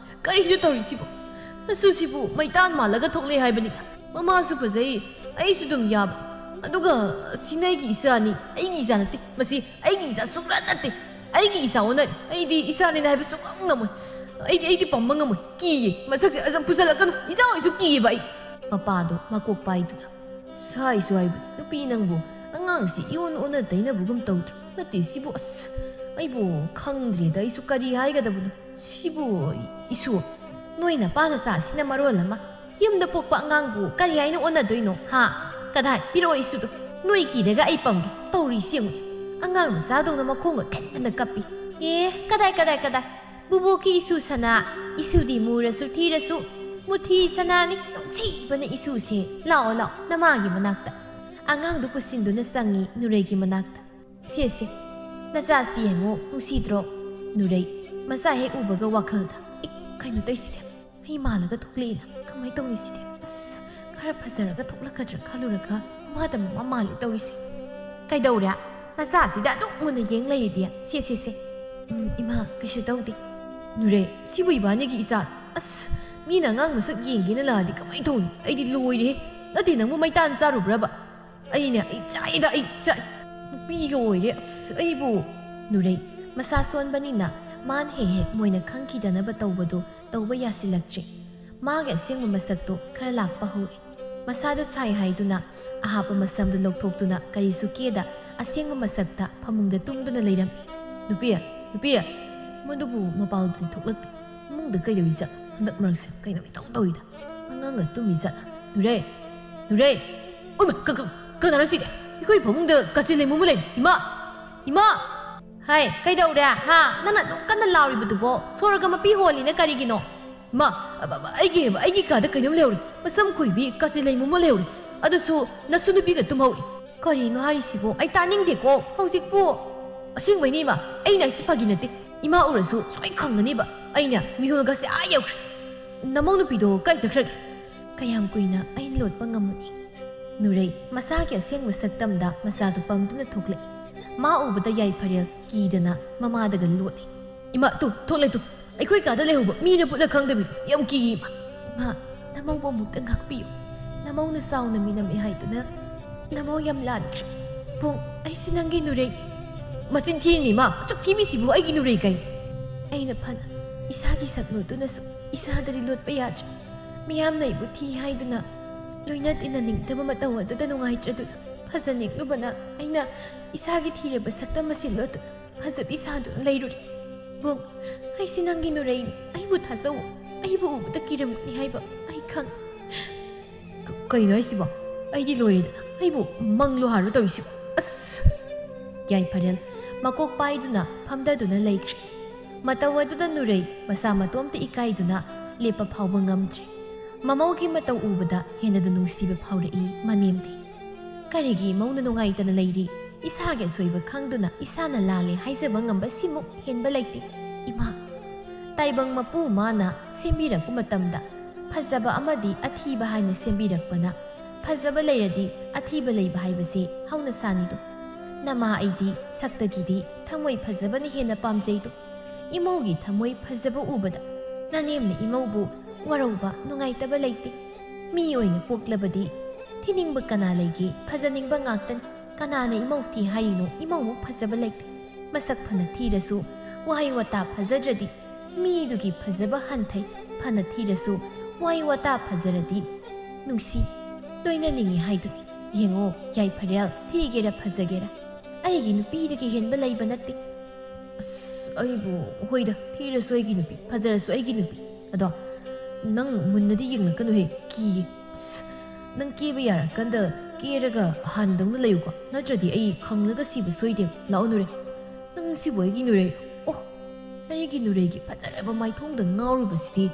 ꯀꯔꯤꯅꯣ ꯇꯧꯔꯤꯁꯤꯕꯣ? ꯃꯆꯨꯁꯤꯕꯨ ꯃꯩꯇꯥꯟ ꯃꯥꯜꯂꯒ ꯊꯣꯛꯂꯛꯑꯦ ꯍꯥꯏꯕꯅꯤꯗ꯫ ꯃꯃꯥꯁꯨ ꯐꯖꯩ, ꯑꯩꯁꯨ ꯑꯗꯨꯝ ꯌꯥꯕ꯫ ꯑꯗꯨꯒ ꯁꯤꯅ ꯑꯩꯒꯤ ꯏꯆꯥꯅꯤ, ꯑꯩꯒꯤ ꯏꯆꯥ ꯅꯠꯇꯦ꯫ ꯃꯁꯤ ꯑꯩꯒꯤ ꯏꯆꯥ ꯁꯨꯡꯅꯠ ꯅꯠꯇꯦ꯫ ꯑꯩꯒꯤ ꯏꯆꯥ ꯑꯣꯟꯅꯔꯦ꯫ ꯑꯩꯗꯤ ꯏꯆꯥꯅꯤꯅ ꯍꯥꯏꯕ ꯁꯨꯡꯉꯝ ꯉꯝꯃꯣꯏ꯫ ꯑꯩꯗꯤ, ꯑꯩꯗꯤ ꯄꯝꯕ ꯉꯝꯃꯣꯏ꯫ ꯀꯤꯌꯦ꯫ ꯃꯁꯛꯁꯦ ꯑꯁ ꯄꯨꯁꯜꯂꯛꯀꯅꯨ꯫ ꯏꯆꯥ ꯑꯣꯏꯁꯨ ꯀꯤꯌꯦꯕ ꯑꯩ꯫ ꯃꯄꯥꯗꯣ ꯃꯀꯣꯛ ꯄꯥꯏꯗꯨꯅ, "ꯁꯥꯏꯁꯨ ꯍꯥꯏꯕ, ꯅꯨꯄꯤ ꯅꯪꯕꯨ ꯑꯉꯥꯡꯁꯤ ꯏꯑꯣꯟ ꯑꯣꯟꯅ ꯇꯩꯅꯕꯒꯨꯝ ꯇꯧꯗ꯭ꯔꯣ? ꯅꯠꯇꯦ ꯁꯤꯕꯨ, ꯑꯁ, ꯑꯩꯕꯨ ꯈꯪꯗ꯭ꯔꯦꯗ, ꯑꯩꯁꯨ ꯀꯔꯤ ꯍꯥꯏꯒꯗꯕꯅꯣ꯫ ꯁꯤꯕꯨ, ꯏꯁꯨ, ꯅꯣꯏ ꯅꯄꯥ ꯅꯆꯥꯁꯤꯅ ꯃꯔꯣꯜ ꯑꯃ, ꯌꯨꯝꯗ ꯄꯣꯛꯄ ꯑꯉꯥꯡꯕꯨ ꯀꯔꯤ ꯍꯥꯏꯅ ꯑꯣꯟꯅꯗꯣꯏꯅꯣ, ꯍꯥ? ꯀꯗꯥꯏ? ꯄꯤꯔꯛꯑꯣ ꯏꯁꯨꯗꯣ꯫ ꯅꯣꯏ ꯀꯤꯔꯒ ꯑꯩ ꯄꯝꯒꯦ꯫ ꯇꯧꯔꯤꯁꯤ ꯌꯦꯡꯉꯨ꯫ ꯑꯉꯥꯡ ꯃꯆꯥꯗꯧꯅ ꯃꯈꯣꯡꯒ ꯈꯟꯗꯅ ꯀꯞꯄꯤ꯫ ꯑꯦ, ꯀꯗꯥꯏ, ꯀꯗꯥꯏ, ꯀꯗꯥꯏ? ꯕꯨꯕꯣꯛꯀꯤ ꯏꯁꯨ ꯁꯅꯥ, ꯏꯁꯨꯗꯤ ꯃꯨꯔꯁꯨ ꯊꯤꯔꯁꯨ ꯃꯨꯊꯤ ꯁꯅꯥꯅꯤ, ꯅꯨꯡꯁꯤꯕꯅ ꯏꯁꯨꯁꯦ꯫ ꯂꯥꯛꯑꯣ, ꯂꯥꯛꯑꯣ, ꯅꯃꯥꯒꯤ ꯃꯅꯥꯛꯇ꯫" ꯑꯉꯥꯡꯗꯨ ꯄꯨꯁꯤꯟꯗꯨꯅ ꯆꯪꯉꯤ ꯅꯨꯔꯩꯒꯤ ꯃꯅꯥꯛꯇ꯫ "ꯁꯦ, ꯁꯦ, ꯅꯆꯥꯁꯤ ꯌꯦꯡꯉꯨ, ꯅꯨꯡꯁꯤꯗ꯭ꯔꯣ?" ꯅꯨꯔꯩ, ꯃꯆꯥ ꯍꯦꯛ ꯎꯕꯒ ꯋꯥꯈꯜꯗ, "ꯏ, ꯀꯩꯅꯣ ꯇꯧꯏꯁꯤꯗꯤ? ꯃꯤ ꯃꯥꯜꯂꯒ ꯊꯣꯛꯂꯛꯏꯅ, ꯀꯃꯥꯏ ꯇꯧꯅꯤ ꯁꯤꯗꯤ? ꯑꯁ, ꯈꯔ ꯐꯖꯔꯒ ꯊꯣꯛꯂꯛꯀꯗ꯭ꯔꯥ ꯈꯜꯂꯨꯔꯒ ꯃꯃꯥꯗ ꯃꯃꯥ ꯃꯥꯜꯂꯦ ꯇꯧꯔꯤꯁꯦ꯫ ꯀꯩꯗꯧꯔꯦ? ꯅꯆꯥꯁꯤꯗ ꯑꯗꯨꯛ ꯃꯨꯟꯅ ꯌꯦꯡ ꯂꯩꯔꯤꯗꯤ? ꯁꯦ, ꯁꯦ, ꯁꯦ꯫ ꯎꯝ, ꯏꯃꯥ, ꯀꯩꯁꯨ ꯇꯧꯗꯦ꯫" "ꯅꯨꯔꯩ, ꯁꯤꯕꯨ ꯏꯕꯥꯅꯤꯒꯤ ꯏꯆꯥꯔꯣ? ꯑꯁ, ꯃꯤꯅ ꯑꯉꯥꯡ ꯃꯁꯛ ꯌꯦꯡꯒꯦꯅ ꯂꯥꯛꯑꯗꯤ ꯀꯃꯥꯏ ꯇꯧꯅꯤ? ꯑꯩꯗꯤ ꯂꯣꯏꯔꯦꯍꯦ꯫ ꯅꯠꯇꯦ, ꯅꯪꯕꯨ ꯃꯩꯇꯥꯟ ꯆꯥꯔꯨꯕ꯭ꯔꯕ? ꯑꯩꯅꯦ, ꯑꯩ ꯆꯥꯛꯑꯦꯗ, ꯑꯩ ꯆꯥꯛꯑꯦ꯫ ꯅꯨꯄꯤꯒ ꯑꯣꯏꯔꯦ, ꯑꯁ, ꯑꯩꯕꯨ꯫" ꯅꯨꯔꯩ, ꯃꯁꯥ ꯁꯣꯟꯕꯅꯤꯅ ꯃꯥꯅ ꯍꯦꯛ ꯍꯦꯛ ꯃꯣꯏꯅ ꯈꯪꯈꯤꯗꯅꯕ ꯇꯧꯕꯗꯨ ꯇꯧꯕ ꯌꯥꯁꯤꯜꯂꯛꯇ꯭ꯔꯦ꯫ ꯃꯥꯒꯤ ꯑꯁꯦꯡꯕ ꯃꯁꯛꯇꯣ ꯈꯔ ꯂꯥꯛꯄ ꯍꯧꯔꯦ꯫ ꯃꯁꯥꯗꯣ ꯁꯥꯏ ꯍꯥꯏꯗꯨꯅ ꯑꯍꯥꯞꯄ ꯃꯁꯝꯗꯨ ꯂꯧꯊꯣꯛꯇꯨꯅ ꯀꯔꯤꯁꯨ ꯀꯦꯗ ꯑꯁꯦꯡꯕ ꯃꯁꯛꯇ ꯐꯃꯨꯡꯗ ꯇꯨꯝꯗꯨꯅ ꯂꯩꯔꯝꯃꯤ꯫ "ꯅꯨꯄꯤ, ꯅꯨꯄꯤ!" ꯃꯗꯨꯕꯨ ꯃꯄꯥꯟꯗꯗꯤ ꯊꯣꯛꯂꯛꯇꯦ꯫ ꯏꯃꯨꯡꯗ ꯀꯩꯗꯧꯔꯤꯖꯥꯠ? ꯍꯟꯗꯛ ꯃꯔꯛꯁꯦ ꯀꯩꯅꯣ ꯏꯇꯧ ꯇꯧꯏꯗ꯫ ꯑꯉꯥꯡꯒ ꯇꯨꯝꯃꯤꯖꯥꯠꯂ? "ꯅꯨꯔꯩ! ꯅꯨꯔꯩ! ꯑꯣꯏꯃꯥ, ꯀ-, ꯀ-, ꯀꯅꯥꯅꯣ ꯁꯤꯗꯤ? ꯑꯩꯈꯣꯏ ꯐꯃꯨꯡꯗ ꯀꯥꯆꯤꯟ ꯂꯩꯃꯨ ꯑꯃ ꯂꯩꯔꯦ꯫ ꯏꯃꯥ! ꯏꯃꯥ!" "ꯍꯥꯏ, ꯀꯩꯗꯧꯔꯦ? ꯍꯥ? ꯅꯪꯅ ꯑꯗꯨꯛ ꯀꯟꯅ ꯂꯥꯎꯔꯤꯕꯗꯨꯕꯣ? ꯁꯣꯔꯒ ꯃꯄꯤ ꯍꯣꯜꯂꯤꯅ ꯀꯔꯤꯒꯤꯅꯣ?" "ꯏꯃꯥ, ꯑ-, ꯑ-, ꯑꯩꯒꯤ, ꯑꯩꯒꯤ ꯀꯥꯗ ꯀꯩꯅꯣꯝ ꯂꯩꯍꯧꯔꯦ꯫ ꯃꯁꯝ ꯈꯣꯏꯕꯤ ꯀꯥꯆꯤꯟ ꯂꯩꯃꯨ ꯑꯃ ꯂꯩꯍꯧꯔꯦ꯫ ꯑꯗꯨꯁꯨ ꯅꯁꯨ ꯅꯨꯄꯤꯒ ꯇꯨꯝꯍꯧꯏ꯫" "ꯀꯔꯤꯅꯣ ꯍꯥꯏꯔꯤꯁꯤꯕꯣ? ꯑꯩ ꯇꯥꯅꯤꯡꯗꯦꯀꯣ ꯍꯧꯖꯤꯛꯄꯨ!" "ꯑꯁꯦꯡꯕꯩꯅꯦ ꯏꯃꯥ, ꯑꯩꯅ ꯍꯥꯏꯁꯤ ꯐꯥꯒꯤ ꯅꯠꯇꯦ꯫ ꯏꯃꯥ ꯎꯔꯁꯨ ꯁꯣꯏ ꯈꯪꯒꯅꯤꯕ꯫ ꯑꯩꯅ ꯃꯤꯍꯨꯜꯒꯁꯦ ꯑꯥ ꯌꯧꯈ꯭ꯔꯦ꯫ ꯅꯃꯧ ꯅꯨꯄꯤꯗꯣ ꯀꯥꯏ ꯆꯠꯈ꯭ꯔꯒꯦ?" "ꯀꯌꯥꯝ ꯀꯨꯏꯅ ꯑꯩꯅ ꯂꯣꯠꯄ ꯉꯝꯃꯨꯅꯤ?" ꯅꯨꯔꯩ ꯃꯁꯥꯒꯤ ꯑꯁꯦꯡꯕ ꯁꯛꯇꯝꯗ ꯃꯆꯥꯗꯨ ꯄꯝꯗꯨꯅ ꯊꯣꯛꯂꯛꯏ꯫ ꯃꯥ ꯎꯕꯗ ꯌꯥꯏꯐꯔꯦꯜ ꯀꯤꯗꯅ ꯃꯃꯥꯗꯒ ꯂꯣꯠꯂꯤ꯫ "ꯏꯃꯥ, ꯇꯨ, ꯊꯣꯛꯂꯦ ꯇꯨ꯫ ꯑꯩꯈꯣꯏ ꯀꯥꯗ ꯂꯩꯍꯧꯕ ꯃꯤꯔ ꯄꯨꯠꯂ ꯈꯪꯗꯕꯤꯗꯣ꯫ ꯌꯥꯝ ꯀꯤꯌꯦ ꯏꯃꯥ꯫" "ꯏꯃꯥ, ꯅꯃꯧꯕꯨ ꯑꯃꯨꯛꯇ ꯉꯥꯛꯄꯤꯌꯨ꯫ ꯅꯃꯧꯅ ꯆꯥꯎꯅ ꯃꯤꯅꯝꯃꯤ ꯍꯥꯏꯗꯨꯅ ꯅꯃꯧ ꯌꯥꯝ ꯂꯥꯟꯈ꯭ꯔꯦ꯫ ꯕꯨꯡ, ꯑꯩꯁꯤ ꯅꯪꯒꯤ ꯅꯨꯔꯩ꯫ ꯃꯆꯤꯟ ꯊꯤꯔꯤꯅꯤ ꯃꯥ꯫ ꯑꯁꯨꯛ ꯊꯤꯕꯤꯁꯤꯕꯨ ꯑꯩꯒꯤ ꯅꯨꯔꯩ ꯀꯩ? ꯑꯩꯅ ꯐꯅ ꯏꯁꯥꯒꯤ ꯁꯛ ꯂꯣꯠꯇꯨꯅꯁꯨ ꯏꯁꯥꯗꯗꯤ ꯂꯣꯠꯄ ꯌꯥꯗ꯭ꯔꯦ꯫ ꯃꯤꯌꯥꯝꯅ ꯑꯩꯕꯨ ꯊꯤ ꯍꯥꯏꯗꯨꯅ ꯂꯣꯏꯅ ꯇꯤꯟꯅꯅꯤꯡꯗꯕ ꯃꯇꯧ ꯑꯗꯨꯗ ꯅꯨꯡꯉꯥꯏꯇ꯭ꯔꯗꯨꯅ ꯐꯖꯅꯤꯡꯂꯨꯕꯅ ꯑꯩꯅ ꯏꯁꯥꯒꯤ ꯊꯤꯔꯕ ꯁꯛꯇꯝ ꯑꯁꯤ ꯂꯣꯠꯇꯨꯅ ꯐꯖꯕꯤ ꯁꯥꯗꯨꯅ ꯂꯩꯔꯨꯔꯦ꯫ ꯕꯨꯡ, ꯑꯩꯁꯤ ꯅꯪꯒꯤ ꯅꯨꯔꯩꯅꯤ꯫ ꯑꯩꯕꯨ ꯊꯥꯖꯧ꯫ ꯑꯩꯕꯨ ꯎꯕꯗ ꯀꯤꯔꯝꯒꯅꯤ ꯍꯥꯏꯕ ꯑꯩ ꯈꯪ꯫ ꯀ-, ꯀꯩꯅꯣ ꯍꯥꯏꯁꯤꯕꯣ? ꯑꯩꯗꯤ ꯂꯣꯏꯔꯦꯗꯅ꯫ ꯑꯩꯕꯨ ꯃꯪꯂꯣ ꯍꯥꯔꯣ ꯇꯧꯔꯤꯁꯤꯕꯣ? ꯑꯁ! ꯌꯥꯏꯐꯔꯦꯜ ꯃꯀꯣꯛ ꯄꯥꯏꯗꯨꯅ ꯐꯝꯗꯗꯨꯅ ꯂꯩꯈ꯭ꯔꯦ꯫ ꯃꯇꯧ ꯑꯗꯨꯗ ꯅꯨꯔꯩ ꯃꯁꯥ ꯃꯇꯣꯝꯇ ꯏꯀꯥꯏꯗꯨꯅ ꯂꯦꯞꯄ ꯐꯥꯎꯕ ꯉꯝꯗ꯭ꯔꯦ꯫ ꯃꯃꯧꯒꯤ ꯃꯇꯧ ꯎꯕꯗ ꯍꯦꯟꯅꯗ ꯅꯨꯡꯁꯤꯕ ꯐꯥꯎꯔꯛꯏ ꯃꯅꯦꯝꯗꯤ꯫ ꯀꯔꯤꯒꯤ ꯏꯃꯧꯅ ꯅꯨꯡꯉꯥꯏꯇꯅ ꯂꯩꯔꯤ? ꯏꯁꯥꯒꯤ ꯑꯁꯣꯏꯕ ꯈꯪꯗꯨꯅ ꯏꯁꯥꯅ ꯂꯥꯜꯂꯦ ꯍꯥꯏꯖꯕ ꯉꯝꯕ ꯁꯤꯃꯨꯛ ꯍꯦꯟꯕ ꯂꯩꯇꯦ꯫ ꯏꯃꯥ, ꯇꯥꯏꯕꯪ ꯃꯄꯨ ꯃꯥꯅ ꯁꯦꯝꯕꯤꯔꯛꯄ ꯃꯇꯝꯗ ꯐꯖꯕ ꯑꯃꯗꯤ ꯑꯊꯤꯕ ꯍꯥꯏꯅ ꯁꯦꯝꯕꯤꯔꯛꯄꯅ ꯐꯖꯕ ꯂꯩꯔꯗꯤ ꯑꯊꯤꯕ ꯂꯩꯕ ꯍꯥꯏꯕꯁꯦ ꯍꯧꯅꯁꯥꯅꯤꯗꯣ꯫ ꯅꯃꯥ ꯑꯩꯗꯤ ꯁꯛꯇꯒꯤꯗꯤ ꯊꯃꯣꯏ ꯐꯖꯕꯅ ꯍꯦꯟꯅ ꯄꯥꯝꯖꯩꯗꯣ꯫ ꯏꯃꯧꯒꯤ ꯊꯃꯣꯏ ꯐꯖꯕ ꯎꯕꯗ ꯅꯅꯦꯝꯅ ꯏꯃꯧꯕꯨ ꯋꯥꯔꯧꯕ ꯅꯨꯡꯉꯥꯏꯇꯕ ꯂꯩꯇꯦ꯫ ꯃꯤ ꯑꯣꯏꯅ ꯄꯣꯛꯂꯕꯗꯤ ꯊꯤꯅꯤꯡꯕ ꯀꯅꯥ ꯂꯩꯒꯦ? ꯐꯖꯅꯤꯡꯕ ꯉꯥꯛꯇꯅꯤ꯫ ꯀꯅꯥꯅ ꯏꯃꯧ ꯊꯤ ꯍꯥꯏꯔꯤꯅꯣ? ꯏꯃꯧꯃꯨꯛ ꯐꯖꯕ ꯂꯩꯇꯦ꯫ ꯃꯁꯛ ꯐꯅ ꯊꯤꯔꯁꯨ ꯋꯥꯍꯩ ꯋꯥꯇꯥ ꯐꯖꯗ꯭ꯔꯗꯤ ꯃꯤꯗꯨꯒꯤ ꯐꯖꯕ ꯍꯟꯊꯩ꯫ ꯐꯅ ꯊꯤꯔꯁꯨ ꯋꯥꯍꯩ ꯋꯥꯇꯥ ꯐꯖꯔꯗꯤ ꯅꯨꯡꯁꯤ, ꯂꯣꯏꯅꯅꯤꯡꯉꯤ ꯍꯥꯏꯗꯨꯅꯤ꯫ ꯌꯦꯡꯉꯣ ꯌꯥꯏꯐꯔꯦꯜ, ꯊꯤꯒꯦꯔꯥ ꯐꯖꯒꯦꯔꯥ ꯑꯩꯒꯤ ꯅꯨꯄꯤꯗꯒꯤ ꯍꯦꯟꯕ ꯂꯩꯕ ꯅꯠꯇꯦ꯫ ꯑꯁ, ꯑꯩꯕꯨ, ꯍꯣꯏꯗ, ꯊꯤꯔꯁꯨ ꯑꯩꯒꯤ ꯅꯨꯄꯤ, ꯐꯖꯔꯁꯨ ꯑꯩꯒꯤ ꯅꯨꯄꯤ꯫ ꯑꯗꯣ ꯅꯪ ꯃꯨꯟꯅꯗꯤ ꯌꯦꯡꯂꯛꯀꯅꯨꯍꯦ, ꯀꯤꯌꯦ꯫ ꯑꯁ, ꯅꯪ ꯀꯦꯕ ꯌꯥꯔꯀꯥꯟꯗ ꯀꯦꯔꯒ ꯍꯥꯟꯅꯗꯧꯅ ꯂꯩꯌꯨꯀꯣ, ꯅꯠꯇ꯭ꯔꯗꯤ ꯑꯩ ꯈꯪꯂꯒ ꯁꯤꯕ ꯁꯣꯏꯗꯦ꯫ ꯂꯥꯛꯑꯣ ꯅꯨꯔꯩ꯫ ꯅꯪ ꯁꯤꯕꯨ ꯑꯩꯒꯤ ꯅꯨꯔꯩ? ꯑꯣ, ꯑꯩꯒꯤ ꯅꯨꯔꯩꯒꯤ ꯐꯖꯔꯕ ꯃꯥꯏꯊꯣꯡꯗ ꯉꯥꯎꯔꯨꯕꯁꯤꯗꯤ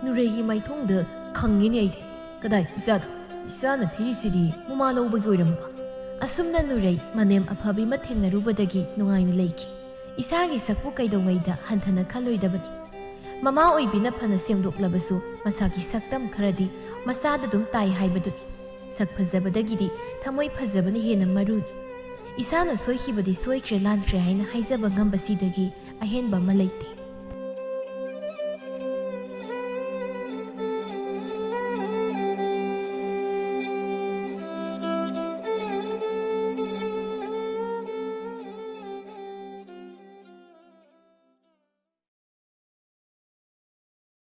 ꯅꯨꯔꯩꯒꯤ ꯃꯥꯏꯊꯣꯡꯗ ꯈꯪꯉꯤꯅꯦ ꯑꯩꯗꯤ꯫ ꯀꯗꯥꯏ ꯏꯆꯥꯗꯣ? ꯏꯆꯥꯅ ꯊꯤꯔꯤꯁꯤꯗꯤ ꯃꯃꯥ ꯂꯧꯕꯒꯤ ꯑꯣꯏꯔꯝꯕ꯫ ꯑꯁꯨꯝꯅ ꯅꯨꯔꯩ ꯃꯅꯦꯝ ꯑꯐꯕꯤ ꯑꯃ ꯊꯦꯡꯅꯔꯨꯕꯗꯒꯤ ꯅꯨꯡꯉꯥꯏꯅ ꯂꯩꯈꯤ꯫ ꯏꯁꯥꯒꯤ ꯁꯛꯄꯨ ꯀꯩꯗꯧꯉꯩꯗ ꯍꯟꯊꯅ ꯈꯜꯂꯣꯏꯗꯕꯅꯤ꯫ ꯃꯃꯥ ꯑꯣꯏꯕꯤꯅ ꯐꯅ ꯁꯦꯝꯗꯣꯛꯂꯕꯁꯨ ꯃꯁꯥꯒꯤ ꯁꯛꯇꯝ ꯈꯔꯗꯤ ꯃꯆꯥꯗ ꯑꯗꯨꯝ ꯇꯥꯏ ꯍꯥꯏꯕꯗꯨꯅꯤ꯫ ꯁꯛ ꯐꯖꯕꯗꯒꯤꯗꯤ ꯊꯃꯣꯏ ꯐꯖꯕꯅ ꯍꯦꯟꯅ ꯃꯔꯨꯅꯤ꯫ ꯏꯁꯥꯅ ꯁꯣꯏꯈꯤꯕꯗꯤ ꯁꯣꯏꯈ꯭ꯔꯦ ꯂꯥꯟꯈ꯭ꯔꯦ ꯍꯥꯏꯅ ꯍꯥꯏꯖꯕ ꯉꯝꯕꯁꯤꯗꯒꯤ ꯑꯍꯦꯟꯕ ꯑꯃ ꯂꯩꯇꯦ꯫